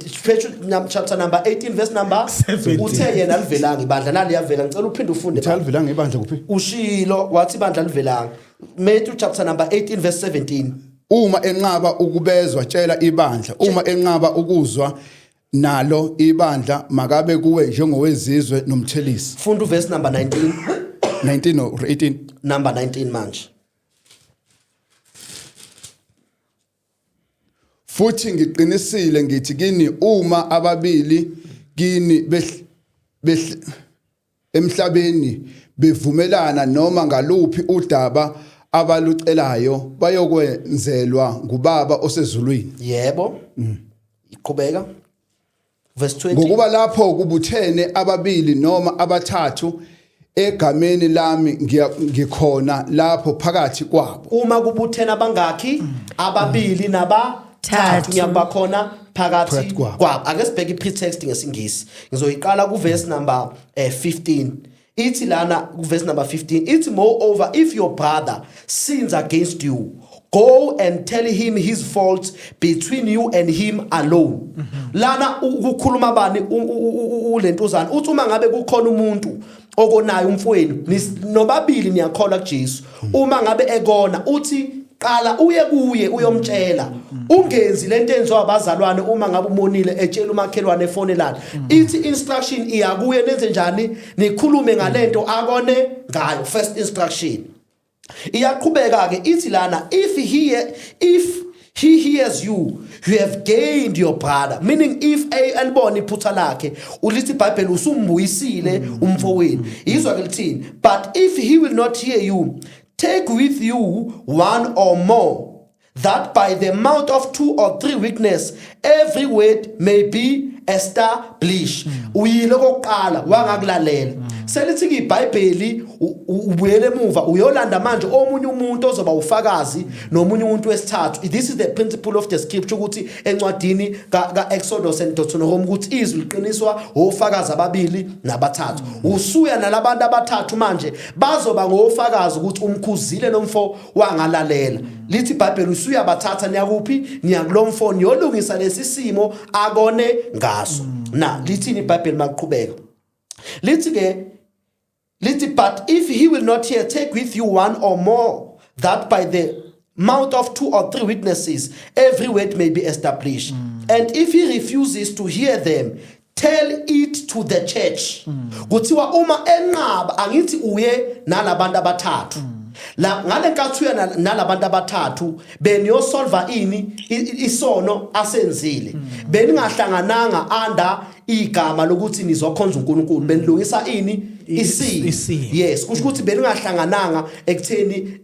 Matthew chapter number 18 verse number 17. Uthe yena livelanga ibandla, naliyavela. Ngicela uphinde ufunde. Uthe alivelanga ibandla kuphi? Ushilo wathi ibandla livelanga. Matthew chapter number 18 verse 17. Uma enqaba ukubezwa, tshela ibandla. Uma enqaba ukuzwa nalo ibandla, makabe kuwe njengowezizwe nomthelisi. Funda uverse number 19. 19 or 18? Number 19 manje. Futhi ngiqinisile ngithi kini, uma ababili kini emhlabeni bevumelana noma ngaluphi udaba abalucelayo, bayokwenzelwa ngubaba osezulwini. Yebo, iqhubeka verse 20. Ngokuba lapho kubuthene ababili noma abathathu egameni lami, ngikhona lapho phakathi kwabo. Uma kubuthena abangakhi? Ababili nabathathu. Thathu. Ngiyakuba khona phakathi Phakathi kwabo. kwabo. Ake sibheke i-pretext ngesiNgisi. Ngizoyiqala kuverse number 15. Ithi lana kuverse number 15, ithi, "Moreover, if your brother sins against you, go and tell him his fault between you and him alone." Lana ukukhuluma bani? Ulentuzana uthi uma ngabe kukhona umuntu okonayo, umfowenu, nobabili niyakholwa kuJesu, uma ngabe ekona, uthi qala uye kuye uyomtshela. Ungenzi lento enziwa abazalwane, uma ngabe umonile etshela umakhelwane efonelana. Ithi instruction iyakuye, nenze njani? Nikhulume ngalento akone ngayo. First instruction. Iyaqhubeka ke, ithi lana, if he hears you, you have gained your brother." Meaning if alibona iphutha lakhe, ulithi iBhayibheli usumbuyisile umfowenu. Izwa ke lithini: "But if he will not hear you, take with you one or more, that by the mouth of two or three witness every word may be established." Uyile kokuqala, wangakulalela. Selithi iBhayibheli ubuyele emuva, uyolanda manje omunye umuntu ozoba ufakazi nomunye umuntu wesithathu. This is the principle of the scripture, ukuthi encwadini ka Exodus and Deuteronomy ukuthi izwi liqiniswa ofakazi ababili nabathathu. Usuya nalabantu abathathu manje, bazoba ngofakazi ukuthi umkhuzile lomfo, wangalalela. Lithi iBhayibheli usuyabathatha, niyakuphi? Niyakulomfo, niyolungisa lesi simo akone ngaso. Na lithini iBhayibheli maqhubeka? Lithi ke, lithi, "But if he will not hear, take with you one or more, that by the mouth of two or three witnesses every word may be established. And if he refuses to hear them, tell it to the church." Kuthiwa uma enqaba, angithi uye nalabantu abathathu la, ngale nkathi uya nalabantu abathathu, beniyosolva ini? Isono asenzile. Beningahlangananga under igama lokuthi nizokhonza uNkulunkulu, benilungisa ini? Isimo. Isimo. Yes, kusho ukuthi beningahlangananga ekutheni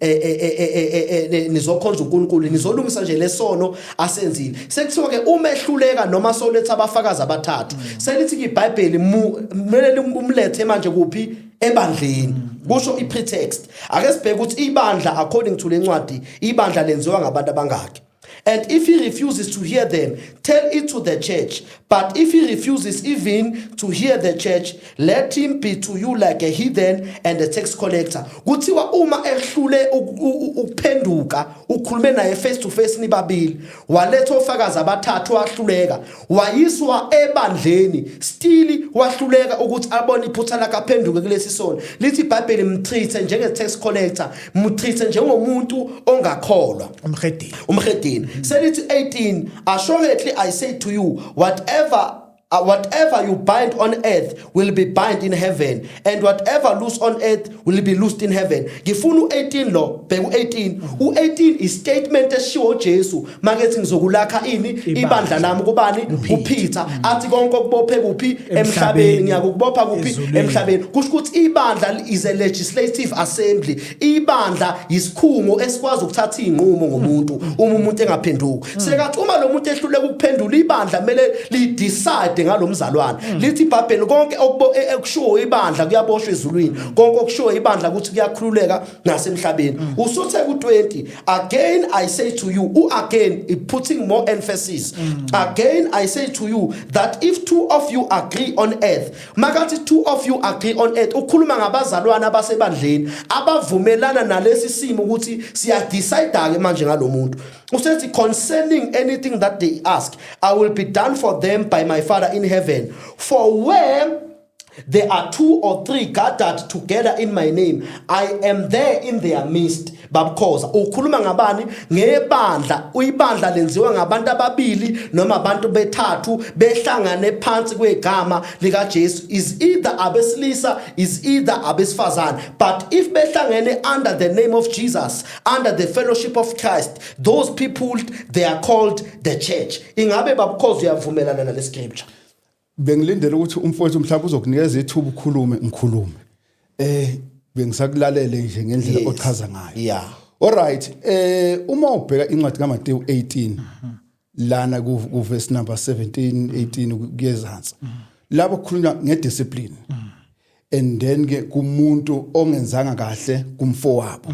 nizokhonza uNkulunkulu, nizolungisa nje lesono asenzile. Sekuthiwa ke uma ehluleka noma soletha abafakazi abathathu, selithi ke iBhayibheli kumele umlethe manje kuphi? Ebandleni, kusho ipretext. Ake sibheke ukuthi ibandla, according to lencwadi, ibandla lenziwa ngabantu abangaki. "And if he refuses to hear them, tell it to the church. But if he refuses even to hear the church, let him be to you like a heathen and a tax collector." Kuthiwa uma ehlule ukuphenduka, ukhulume naye face to face nibabili, waletha ofakazi abathathu, wahluleka, wayiswa ebandleni, still wahluleka ukuthi abone iphutha lakhe, aphenduke kulesi sono. Lithi iBhayibheli mtreat njenge tax collector, mtreat njengomuntu ongakholwa. Umhedeni. Umhedeni. Selithi 18, "Assuredly I say to you, whatever you bind on earth will be bind in heaven, and whatever loose on earth will be loosed in heaven." Ngifuna u18 lo, bheka u18. U18 is statement eshiwo uJesu makethi ngizokulakha ini? Ibandla lami kubani? KuPeter. Athi konke okubophe kuphi? Emhlabeni. Ngiyakubopha kuphi? Ezulwini. Emhlabeni. Kusho ukuthi ibandla is a legislative assembly. Ibandla isikhungo esikwazi ukuthatha izinqumo ngomuntu uma umuntu engaphenduki. Sekathi uma lo muntu ehluleka ukuphendula, ibandla kumele li decide ngalomzalwane. Lithi iBhayibheli konke ekushiwo ibandla kuyaboshwa ezulwini, konke okushiwo ibandla ukuthi kuyakhululeka nasemhlabeni. Usuthe ku20, "Again I say to you," u again it putting more emphasis, "again I say to you that if two of you agree on earth." Makathi two of you agree on earth, ukhuluma ngabazalwana abasebandleni abavumelana nalesi simo ukuthi siya decide ke manje ngalomuntu. Usethi, "Concerning anything that they ask, I will be done for them by my Father in heaven. For where There are two or three gathered together in my name. I am there in their midst. Babukhoza ukhuluma ngabani? Ngebandla. Uyibandla lenziwa ngabantu ababili noma abantu bethathu behlangane phansi kwegama lika Jesu. Is either abesilisa, is either abesifazane. But if behlangene under the name of Jesus, under the fellowship of Christ, those people, they are called the church. Ingabe, babukhoza, uyavumelana nale scripture? Bengilindele ukuthi umfowethu mhlawumbe uzokunikeza ithuba ukhulume, ngikhulume. Bengisakulalele nje ngendlela ochaza ngayo. Alright, uma ubheka incwadi kaMateyu 18 lana ku verse number 17, 18 kuyezansi. Lapho kukhulunywa ngediscipline. And then ke kumuntu ongenzanga kahle kumfowabo.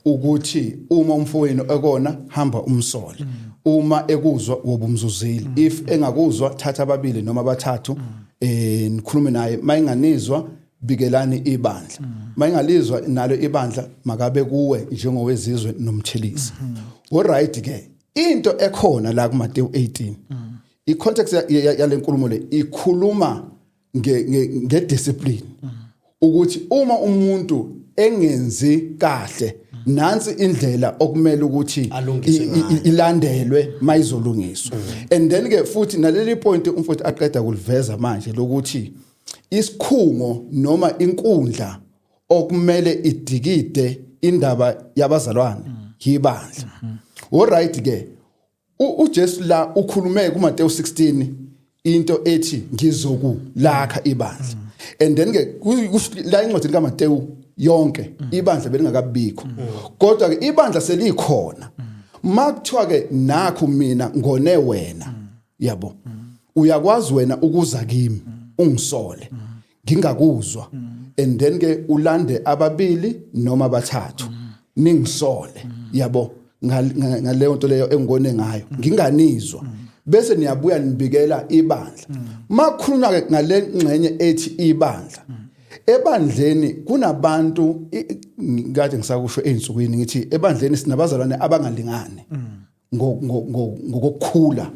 Ukuthi uma umfowenu ekona, hamba umsole. Uma ekuzwa, wobumzuzile. If engakuzwa, thatha ababili noma abathathu nikhulume naye. Mayinganizwa, bikelani ibandla. Mayingalizwa nalo ibandla, makabe kuwe njengowezizwe nomthelisi. Alright ke, into ekhona la kuMateyu 18, icontext yale nkulumo le ikhuluma ngediscipline, ukuthi uma umuntu engenzi kahle, nansi indlela okumele ukuthi alungiswe ngayo. Ilandelwe mayizolungiswa. And then ke futhi naleli point umfowethu aqeda kuliveza manje lokuthi isikhungo noma inkundla okumele idikide indaba yabazalwane yibandla. Alright ke, uJesu la ukhulume kuMateyu 16 into ethi ngizokulakha ibandla. And then ke la incwadini kaMateyu yonke ibandla belingakabikho, kodwa ke ibandla selikhona. Makuthiwa ke nakho mina ngone wena, yabo, uyakwazi wena ukuza kimi ungisole ngingakuzwa, and then ke ulande ababili noma abathathu ningisole, yabo, ngaleyo nto leyo engone ngayo nginganizwa, bese niyabuya nibikela ibandla. Makhulunywa ke ngale ngxenye ethi ibandla, ebandleni kunabantu kade ngisakusho einsukwini, ngithi ebandleni sinabazalwane abangalingani ngokukhula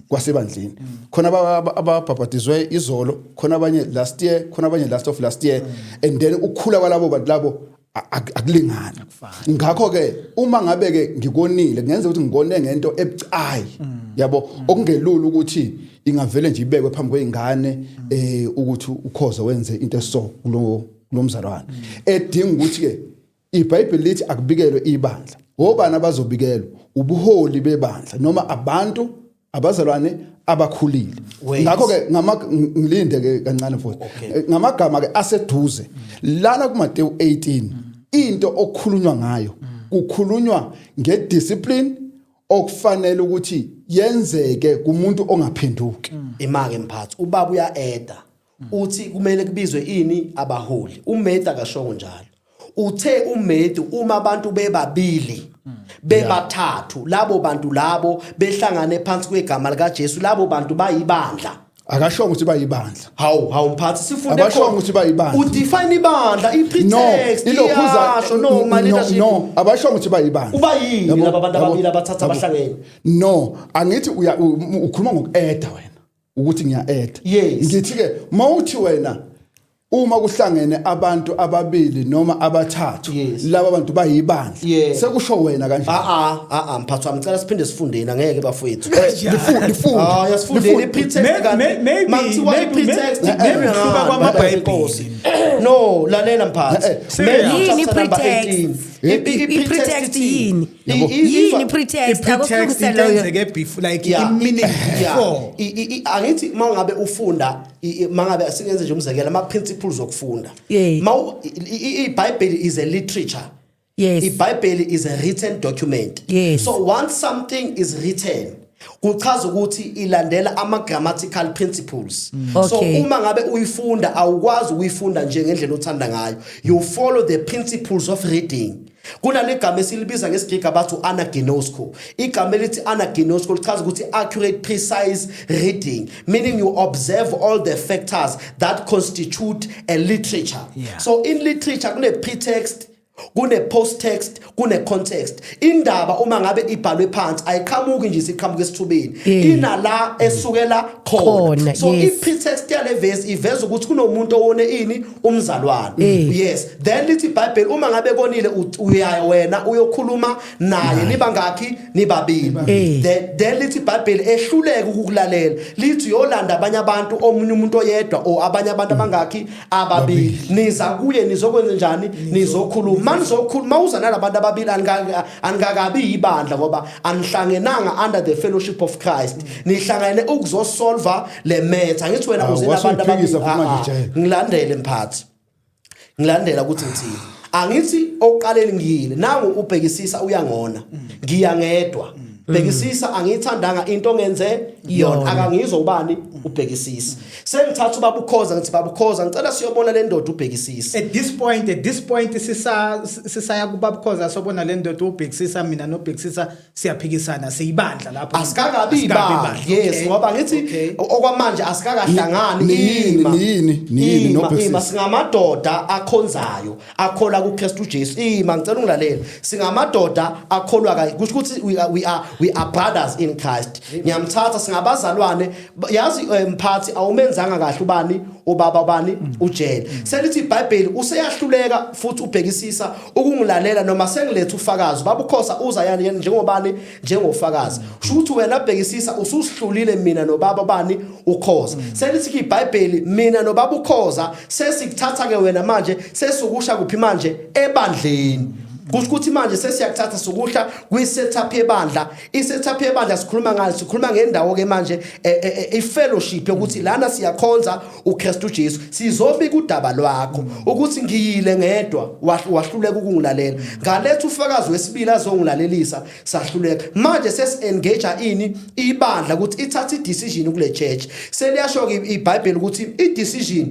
kwasebandleni. Khona ababhabhatizwe izolo, khona abanye last year, khona abanye last of last year, and then ukukhula kwalabo bantu labo akulingani. Ngakho ke uma ngabe ke ngikonile, kungenza ukuthi ngikone ngento ebucayi, yabo, okungelula ukuthi ingavele nje ibekwe phambi kweingane ukuthi ukhoze wenze into eso kulo kulomzalwane, edinga ukuthi ke iBhayibheli lithi akubikelwe ibandla. Obani abazobikelwa? Ubuholi bebandla noma abantu abazalwane abakhulile. Wait. Ngakho ke ngama ngilinde ke kancane futhi. Ngamagama ke aseduze lana kuMateyu 18, into okukhulunywa ngayo, kukhulunywa ngediscipline okufanele ukuthi yenzeke kumuntu ongaphenduki. Imake mphathi, ubaba uya-eda, uthi kumele kubizwe ini? Abaholi. Umedi akashongo njalo. Uthe umedi uma abantu bebabili, bebathathu, labo bantu labo behlangane phansi kwegama likaJesu, labo bantu bayibandla. Akashongo ukuthi bayibandla. Hawu, hawu mphathi, sifunde. Abashongo ukuthi bayibandla. Udefine ibandla, No. i-pretext Ilokhuza. iyasho, no, my No. leadership. No, abashongo ukuthi bayibandla. Uba yini Yabo, laba bantu yabo, ababili abathathu yabo. abahlangene? No, angithi uya ukhuluma ngoku-eda wena, ukuthi ngiya-eda. Yes. Ngithi ke mawuthi wena uma kuhlangene abantu ababili noma abathathu, laba bantu bayibandla, sekusho wena kanjani? A a a mphathi wami, ngicela siphinde sifundeni, angeke bafowethu. Lifunde. Ah, yasifundeni Lifunde. i-pretext. Kanti makuthiwa i-pretext Maybe kuhluka kwamaBhayibheli. No, lalela mphathi. Serious. Matthew Yini chapter number i-pretext? 18. I-pretext yini? I- Yini i-pretext? I-pretext Akusungise into loyo. eyenzeke before, like i-meaning before. Angithi mangabe ufunda mangabe singenze nje umzekelo, ama principles okufunda. iBhayibheli is a literature. IBhayibheli is a written document. So once something is written, kuchaza ukuthi ilandela ama grammatical principles. So uma ngabe uyifunda, awukwazi ukuyifunda nje ngendlela othanda ngayo. You follow the principles of reading. Kunale gama esilibiza ngesiGreki abathi anaginosko. Igama elithi anaginosko lichaza ukuthi accurate, precise reading, meaning you observe all the factors that constitute a literature. So in literature kune pretext. Kune post text, kune context. Indaba uma ngabe ibhalwe phansi ayiqhamuki nje, isiqhamuka esithubeni, inala esukela khona. Khona, So i-pretext yale verse iveza ukuthi kunomuntu owone ini? Umzalwane. Yes, then lithi iBhayibheli uma ngabe konile, uyaya wena uyokhuluma naye. Niba ngakhi? Nibabili. Then lithi iBhayibheli ehluleka ukukulalela, lithi uyolanda abanye abantu, omunye umuntu oyedwa or abanye abantu abangakhi? Ababili. Niza kuye, nizokwenza njani? Nizokhuluma. Manizokhuluma, mawuza nalabantu ababili, anikakabi ibandla ngoba anihlangenanga under the fellowship of Christ, nihlangene ukuzosolva le matter. Angithi wena uze nabantu wasuyiphikisa ababili. futhi manje, Ah, ah. Jele. Ngilandele mphathi, ngilandela ukuthi ngithini. Angithi okuqaleni ngiyile, nangu ubhekisisa uyangona, ngiya ngedwa. Bhekisisa, angiyithandanga into ongenze yona. Akangizwa ubani? Ubhekisisa. Sengithatha ubaba ukhoza, ngithi, "Baba ukhoza, ngicela siyobona le ndoda ubhekisisa." At this point sisaya kubaba Khoza sobona le ndoda ubhekisisa, mina nobhekisisa siyaphikisana, siyibandla lapho? Asikakabi ibandla, yes, ngoba ngithi okwamanje asikakahlangani. Niyini, Ima. niyini Ima, nobhekisisa? ima, singamadoda akhonzayo akholwa kuKristu Jesu. Ima, ngicela ungilalele. Singamadoda akholwa kayi, kusho ukuthi we are brothers in Christ. Ngiyamthatha, singabazalwane. Yazi, mphathi, awumenzanga kahle ubani, ubaba bani, ujele. Selithi iBhayibheli useyahluleka futhi ubhekisisa ukungilalela noma sengiletha ufakazi. Baba ukhosa uza yani yena njengobani? Njengofakazi. Kusho ukuthi wena bhekisisa ususihlulile mina nobaba bani, ukhoza. Selithi ke iBhayibheli mina nobaba ukhoza sesikuthatha ke wena manje, sesukusha kuphi manje? Ebandleni. Kusho ukuthi manje sesiyakuthatha sokuhla kwi-setup yebandla. I-setup yebandla sikhuluma ngayo, sikhuluma ngendawo ke manje, i-fellowship yokuthi lana siyakhonza uKristu Jesu. Sizobika udaba lwakho ukuthi ngiyile ngedwa, wahluleka ukungilalela, ngaletha ufakazi wesibili azongilalelisa, sahluleka. Manje sesi-engage ini? Ibandla, ukuthi ithathe i-decision kule church. Seliyasho ke iBhayibheli ukuthi i-decision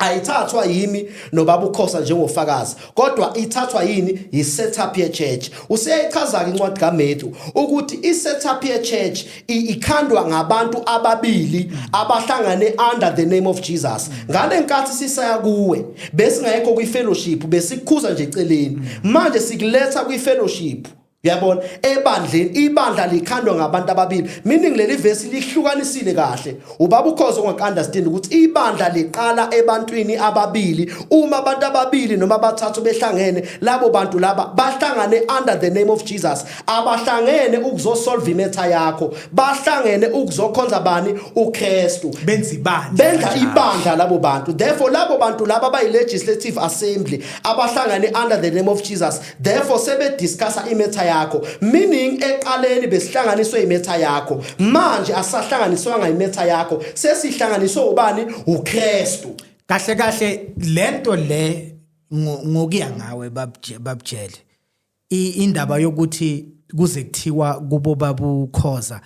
ayithathwa yimi nobaba ukhosa njengofakazi, kodwa ithathwa yini? Yi-setup ye-church. Useyayichaza-ke incwadi kaMatthew ukuthi i-setup ye-church ikhandwa ngabantu ababili abahlangane under the name of Jesus. Ngale nkathi sisaya kuwe besingekho kwi-fellowship, besikukhuza nje eceleni. Manje sikuletha kwi-fellowship, uyabona, ebandleni. Ibandla likhandwa ngabantu ababili, meaning leli verse lihlukanisile kahle. Ubaba ukhoza ongaka-understand ukuthi ibandla liqala ebantwini ababili. Uma abantu ababili noma abathathu behlangene, labo bantu laba bahlangane under the name of Jesus. Abahlangene ukuzosolve i-matter yakho, bahlangene ukuzokhonza bani? uKristu. Benza ibandla. Benza ibandla labo bantu. Therefore labo bantu laba bayi-legislative assembly abahlangane under the name of Jesus. Therefore sebediscussa i-matter yakho, meaning eqaleni besihlanganiswe i-matter yakho, manje asahlanganiswanga i-matter yakho, sesihlanganiswe ubani? uKristu. Kahle kahle lento le, ngokuya ngawe babujele, indaba yokuthi kuze kuthiwa kubo babukhoza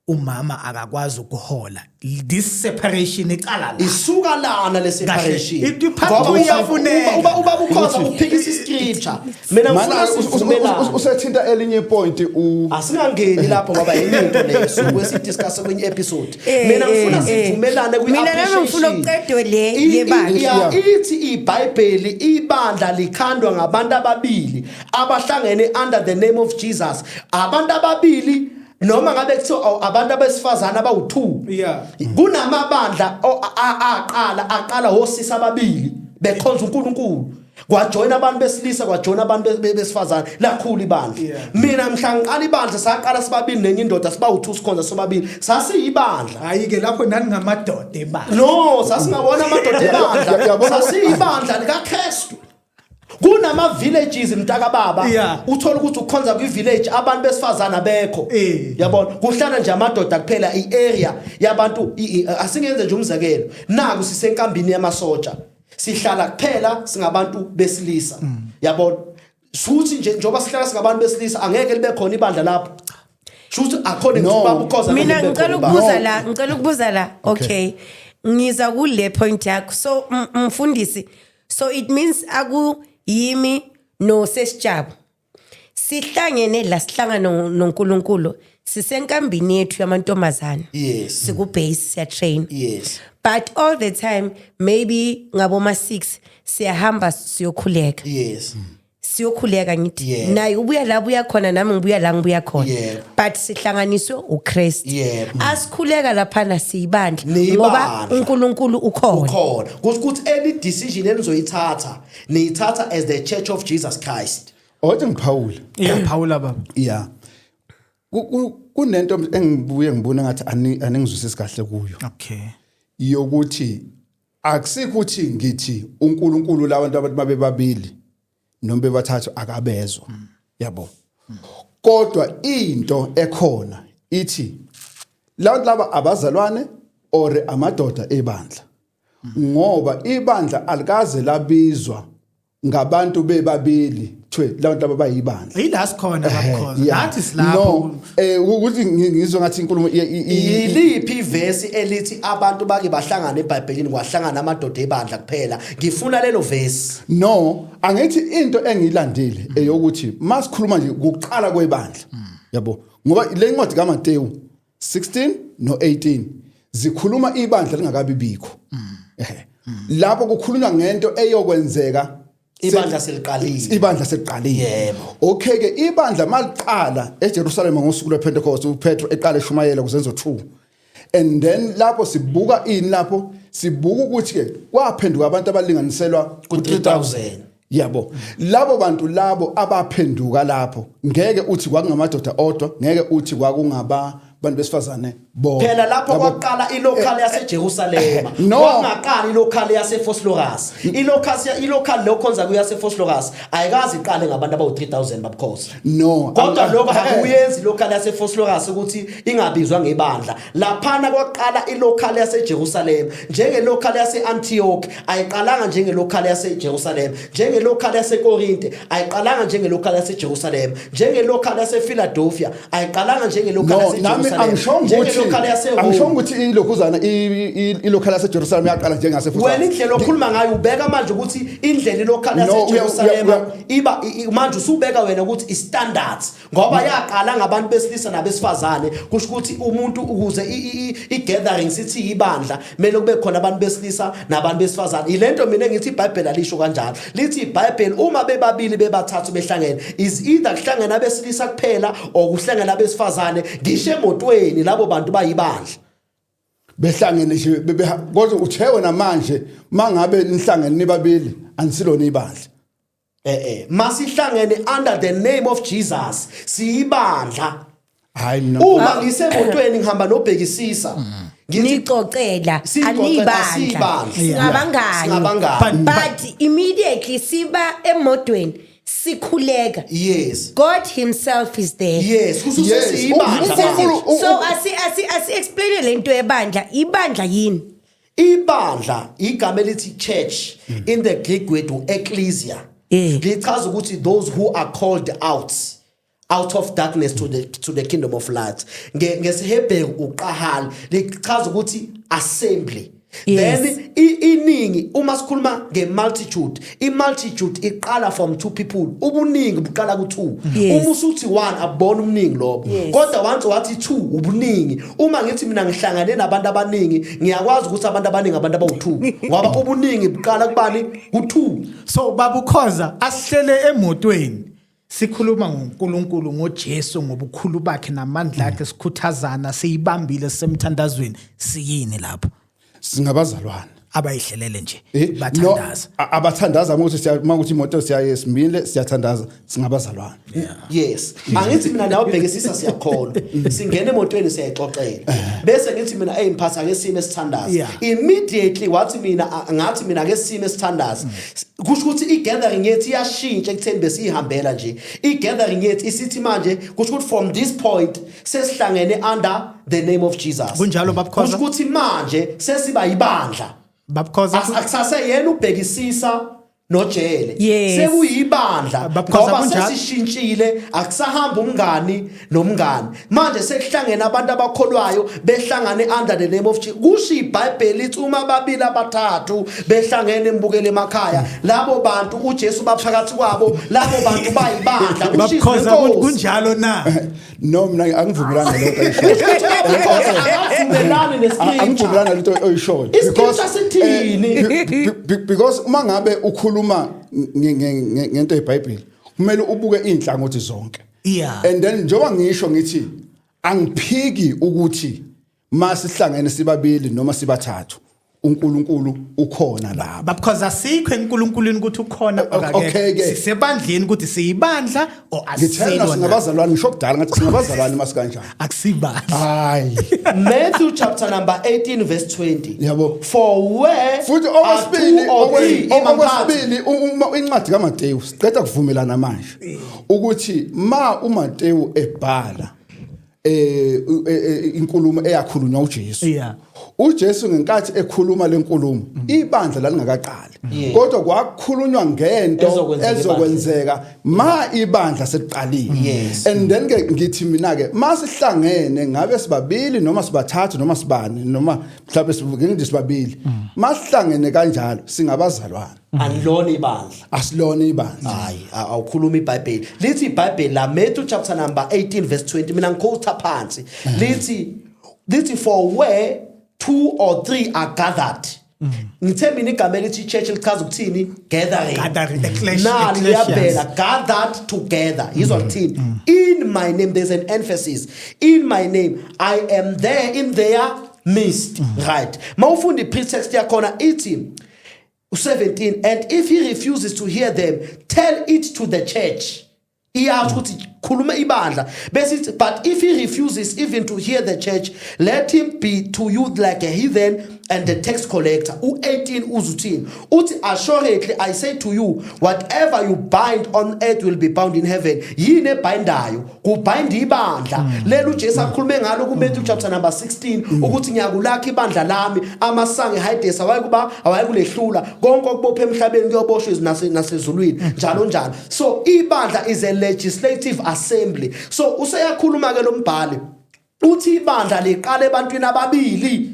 umama akakwazi ukuhola, this separation iqala la. Isuka lana le separation. Kahle. Into Ngoba iyafuneka. ubaba ukhoza uphikisa iscripture, mina ngifuna Mana sivumelane. usethinta elinye point u Asingangeni lapho ngoba yenye into leyo suke sidiscuss kwenye episode. Mina ngifuna sivumelane kwi Mina nami ngifuna ukuqedwe le yebandla. Ithi iBhayibheli ibandla likhandwa ngabantu ababili abahlangene under the name of Jesus. Abantu ababili noma ngabe kuthiwa abantu abesifazana abawu2. Kunamabandla aqala osisi ababili bekhonza uNkulunkulu, kwajoyina abantu besilisa, kwajoyina abantu besifazane, lakhula ibandla. Mina mhla ngiqala ibandla, saqala sibabili nenye indoda, sibawu2, sikhonza sobabili, sasiyibandla. Hayi ke, lapho nani ngamadoda ebandla. No, sasingabona amadoda ebandla. Sasiyibandla likaKristu. Kunama villages, mntaka baba, uthola ukuthi ukhonza kwi village, abantu besifazana bekho. Yabona, kuhlala nje amadoda kuphela, iarea yabantu. Asingenze nje umzekelo, naku sisenkambini yamasotsha, sihlala kuphela singabantu besilisa, yabona. Shuthi nje njengoba sihlala singabantu besilisa, angeke libe khona ibandla lapho. Shuthi according to No. baba ukhoza Mina angeke libe ngicela khona ibandla. ukubuza la, ngicela ukubuza la. Okay, ngiza kule point yakho. So mfundisi, so it means aku yimi no sesijabo sihlangene la, sihlangana noNkulunkulu, sisenkambini yethu yamantombazana. Siku base, siya train. But all the time, maybe ngaboma 6 siyahamba siyokhuleka. Siyokhuleka ngithi Yebo. naye ubuya la buya khona, nami ngibuya la ngibuya khona, Yebo. but sihlanganiswe uKristu. Asikhuleka laphana siyibandla ngoba Niyibandla. uNkulunkulu ukhona. Ukhona. Kusho ukuthi any decision enizoyithatha, niyithatha as the Church of Jesus Christ. Othi ngiphawula. Iyaphawula, baba. Yeah, kunento engibuye ngibona ngathi aningizwisisi kahle kuyo, yokuthi akusikho ukuthi ngithi uNkulunkulu labantu abantu babe babili noma bebathathu akabezwa, yabo, kodwa into ekhona ithi labantu laba abazalwane or amadoda ebandla, ngoba ibandla alikaze labizwa ngabantu bebabili kuthiwe labantu laba bayibandla. Yila sikhona, babukhoza. Nathi silapho. No, ukuthi ngizwe ngathi inkulumo Yiliphi ivesi elithi abantu bake bahlangana eBhayibhelini kwahlangana amadoda ebandla kuphela? Ngifuna lelo vesi. No, angithi into engiyilandile eyokuthi masikhuluma nje kuqala kwebandla, yabo, ngoba le ncwadi kaMateyu 16 no 18 zikhuluma ibandla lingakabi bikho, ehe, lapho kukhulunywa ngento eyokwenzeka Ibandla seliqalile. Ibandla seliqalile. Okay ke, ibandla maliqala eJerusalem ngosuku lwePentecost, uPetro eqala eshumayela kuzenzo 2, and then lapho sibuka ini? Lapho sibuka ukuthi ke kwaphenduka abantu abalinganiselwa ku 3000. Yabo, labo bantu labo abaphenduka lapho, ngeke uthi kwakungamadoda odwa, ngeke uthi kwakungaba bantu besifazane bodwa. Phela lapho Yabo. kwaqala ilocal yaseJerusalema. No. Kwangaqala ilocal yaseVosloorus. Ilocal lokhonza kuyo yaseVosloorus ayikazi iqale ngabantu abawu3000, babukhosi. No. Kodwa lokho akuyenzi ilocal yaseVosloorus ukuthi ingabizwa ngebandla. Laphana kwaqala ilocal yaseJerusalem, njengelocal yaseAntioch ayiqalanga njengelocal yaseJerusalem, njengelocal yaseKorinte ayiqalanga njengelocal yaseJerusalem, njengelocal yasePhiladelphia ayiqalanga njengelocal No, nami yaseJerusalem, angishongo ukuthi njengelocal yaseRome. angishongo ukuthi ilokhuzana ilocal yaseJerusalem yaqala njengase Wena indlela okhuluma ngayo ubeka manje ukuthi indlela ilocal No, yaseJerusalem iba manje usubeka wena ukuthi i-standards, ngoba yaqala ngabantu besilisa nabesifazane. Kusho ukuthi umuntu ukuze i-gathering sithi ibandla, kumele kube khona abantu besilisa nabantu besifazane. Ilento mina engithi iBhayibheli alisho kanjalo. Lithi iBhayibheli uma bebabili bebathathu behlangene, is either kuhlangene abesilisa kuphela or kuhlangene abesifazane. Ngisho emotweni labo bantu bayibandla. Behlangene nje kodwa uthe wena manje mangabe nihlangene nibabili anisilona ibandla. Masihlangene under the name of Jesus, siyibandla. Hayi, mina Uma ngisemotweni ngihamba nobhekisisa, ngithi Nicocela. Siyixoxela, Anibandla. siyibandla. Singabangani. Singabangani. But immediately siba emotweni sikhuleka, God himself is there. Yes, kususe siyibandla. So asi explain lento yebandla. Ibandla yini? Ibandla, igama elithi church in the Greek word ecclesia, lichaza ukuthi those who are called out of darkness to the kingdom of light. NgesiHebheru uqahal, lichaza ukuthi assembly. Then iningi, uma sikhuluma nge-multitude, i-multitude iqala from two people. Ubuningi buqala ku-two. Uma usuthi one, abubona umningi lobo. Kodwa once wathi two, ubuningi. Uma ngithi mina ngihlangane nabantu abaningi, ngiyakwazi ukuthi abantu abaningi abantu abawu-two, ngoba ubuningi buqala kubani? Ku-two. So babukhoza, asihlele emotweni sikhuluma ngoNkulunkulu, ngoJesu, ngobukhulu bakhe namandla akhe, sikhuthazana, siyibambile semthandazweni, siyini lapho? Singabazalwane. Abayihlelele nje No, bathandaza. abathandaza ukuthi siya makuthi imoto siyaye simile siyathandaza, singabazalwane. Yes, angithi mina nawe bhekisisa siyakholwa, singena emotweni siyayixoxela, bese ngithi mina, "Hey mphatha, ake sime sithandaza." Immediately wathi mina ngathi mina ake sime sithandaza, kusho ukuthi i-gathering yethu iyashintsha ekutheni besiyihambela nje. I-gathering yethu isithi manje, kusho ukuthi from this point sesihlangene under the name of Jesus. Kunjalo, Babukhoza? Kusho ukuthi manje sesiba ibandla. Babukhoza. Akusaseyena ubhekisisa nojele, sekuyibandla, Babukhoza, ngoba kunjalo? sesishintshile. Akusahamba umngani nomngani, manje sekuhlangene abantu abakholwayo, behlangane under the name of Jesus. Kusho iBhayibheli lithi uma ababili abathathu behlangene, embukele emakhaya, labo bantu uJesu baphakathi kwabo, labo bantu bayibandla, kusho izwi Babukhoza, lenkosi. kunjalo na? No, mina angivumelani nalento ayishoyo. Babukhoza akavumelani nescripture. Angivumelani nalento oyishoyo. Iscripture sithini? Because uma ngabe ukhuluma ngento yeBhayibheli, Kumele ubuke inhlangothi zonke. And then njengoba ngisho ngithi angiphiki ukuthi masihlangene sibabili noma sibathathu, uNkulunkulu ukhona lapha. But because asikho eNkulunkulwini ukuthi ukhona Okay ke. Sisebandleni ukuthi siyibandla or Ngithena asilo na. singabazalwane, ngisho kudala ngathi singabazalwane masikanjani. Akusibandla. Hayi. Matthew chapter number 18 verse 20. Yabo. For where Futhi are okwesibili two or three imaphathi. okwesibili uma incwadi kaMateyu, siqeda kuvumelana manje ukuthi ma uMateyu ebhala inkulumo eyakhulunywa uJesu, uJesu ngenkathi ekhuluma lenkulumo, ibandla lalingakaqali, kodwa kwakhulunywa ngento ezokwenzeka. Ezokwenzeka ma ibandla seliqalile. And then ke ngithi mina ke, masihlangene, ngabe sibabili noma sibathathu noma sibani, noma mhlawumbe ngithi sibabili, masihlangene kanjalo singabazalwane. Anilona ibandla. Asilona ibandla. Hayi, awukhuluma iBhayibheli. Lithi iBhayibheli la, Matthew chapter number 18 verse 20, mina ngiquote phansi. Lithi for where two or three are gathered. Ngithe mina igama elithi church lichaza ukuthini? Gathering. Gathering, ecclesia. Nali Ecclesias. liyavela, gathered together. Yizwa lithini? In my name, there's an emphasis. In my name, I am there in their midst. Right. Mawufunda i-pretext yakhona ithi 17, and if he refuses to hear them, tell it to the church. Iyasho ukuthi khuluma ibandla, bese ithi, but if he refuses even to hear the church, let him be to you like a heathen and the tax collector. U18 uzuthini? Uthi, assuredly I say to you, whatever you bind on earth will be bound in heaven. Yini ebindayo? Kubinda ibandla lelo uJesu akhulume ngalo kuMatthew chapter number 16, ukuthi ngiyakulakha ibandla lami, amasango eHades awayikuba awayikulehlula, konke okubophe emhlabeni kuyoboshwa nasezulwini, njalo njalo. So ibandla is a legislative assembly. So useyakhuluma ke lo mbhali, uthi ibandla liqala ebantwini ababili,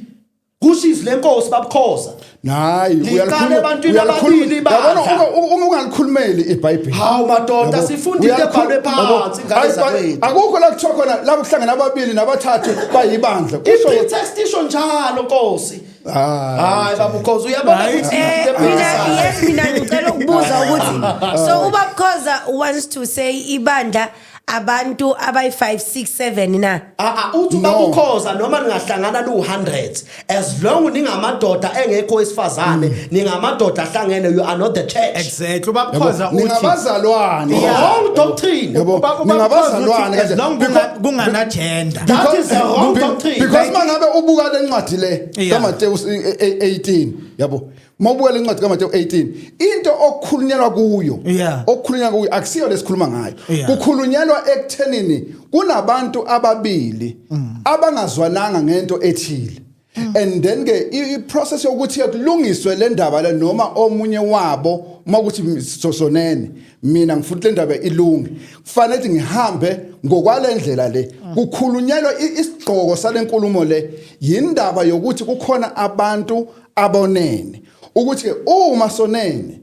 kusho izwi lenkosi, babukhoza. Hayi. Liqala ebantwini ababili ibandla. Yabona, ungalikhulumeli iBhayibheli. Hawu madoda, Yabo. sifunda into ebhalwe phansi, ingane Hayi, zakwethu. Akukho la kuthiwa khona labo kuhlangana ababili nabathathu bayibandla. Kusho I-pretext isho njalo, nkosi. Hayi. Hayi babukhoza, uyabona Hayi. ukuthi Mina, yes, mina ngicela ukubuza ukuthi so ubabukhoza wants to say ibandla abantu abayi-5 6 7 na? Ah ah, uthi No. babukhoza, noma ningahlangana lu 100, as long ningamadoda engekho wesifazane, ningamadoda ahlangene, you are not the church. Exactly, ubabukhoza uthi Ningabazalwane. Wrong doctrine. Yabo, ningabazalwane as kanje. long kungana gender. That is the wrong doctrine. Because mangabe ubuka lencwadi le kaMateyu 18, yabo, mawubuka lencwadi kaMateyu 18, into okukhulunyelwa kuyo, okukhulunywa kuyo akusiyo lesikhuluma ngayo. Kukhulunyelwa ekuthenini kunabantu ababili abangazwananga ngento ethile, and then ke i-process yokuthi kulungiswe le ndaba le, noma omunye wabo makuthi sosonene, mina ngifuna le ndaba ilunge, kufanele ukuthi ngihambe ngokwalendlela le. Kukhulunyelwa isigqoko salenkulumo le yindaba yokuthi kukhona abantu abonene, ukuthi ke uma sonene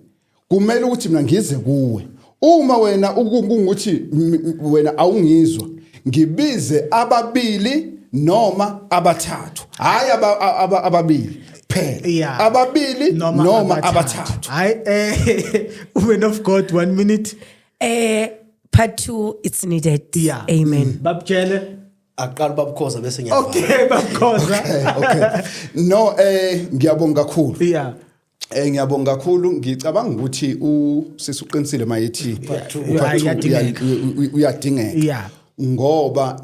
kumele ukuthi mina ngize kuwe, uma wena kungukuthi wena awungizwa, ngibize ababili noma abathathu, hayi ababili phela, ababili noma abathathu. Hayi, woman of God, one minute. Part 2, it's needed. Amen. Babjele. Aqala babukhoza bese ngiyavala. Okay, babukhoza. Okay, no, ngiyabonga kakhulu. Ngiyabonga kakhulu. Ngicabanga ukuthi usisi uqinisile mayithi two. Part two Uyadingeka. uyadingeka. Ngoba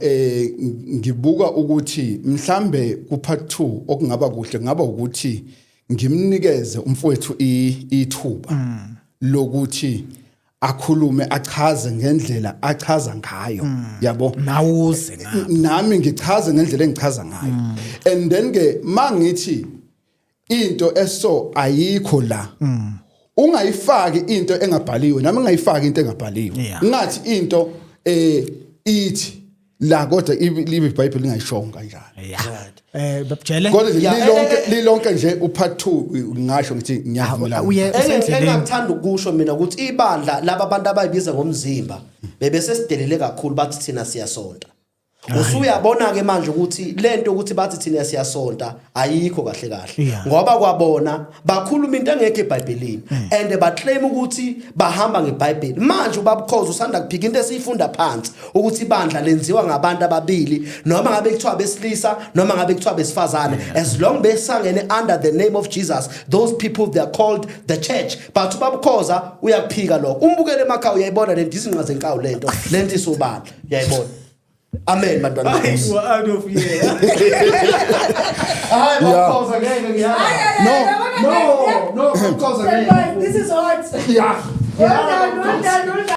ngibuka ukuthi mhlambe ku part 2 okungaba kuhle kungaba ukuthi ngimnikeze umfowethu ithuba lokuthi akhulume, achaze ngendlela achaza ngayo, yabo. Nawuze nga. Nami ngichaze ngendlela engichaza ngayo, and then ke mangithi into eso ayikho la, ungayifaki into engabhaliwe, nami ngingayifaki into engabhaliwe. Ngathi into ithi la, kodwa ibe iBhayibheli lingayishongo kanjalo. Babjele. Kodwa nje lilonke, lilonke nje upart 2, ngisho ngithi ngiyavumelana. Uye usendleleni. Engakuthanda ukusho mina ukuthi ibandla laba, abantu abayibiza ngomzimba, bebese sidelele kakhulu, bathi thina siyasonta. Usuyabona ke manje ukuthi lento ukuthi bathi thina siyasonta ayikho kahle kahle. Ngoba kwabona bakhuluma into engekho eBhayibhelini and baclaim ukuthi bahamba ngeBhayibheli. Manje ubabukhoza usanda kuphika into esiyifunda phansi ukuthi ibandla lenziwa ngabantu ababili, noma ngabe kuthiwa besilisa noma ngabe kuthiwa besifazane, as long besangene under the name of Jesus, those people, they are called the church. But ubabukhoza uyakuphika lokho. Umbukele emakhaya, uyayibona lento, izinqa zenkawu lento isobala, uyayibona. Amen, bantwana benkosi. We're out of here. Hayi, babukhoza, ngeke ngiyala. No. No, no, babukhoza, ngeke. This is hot. Yeah. Well done, well done, well done.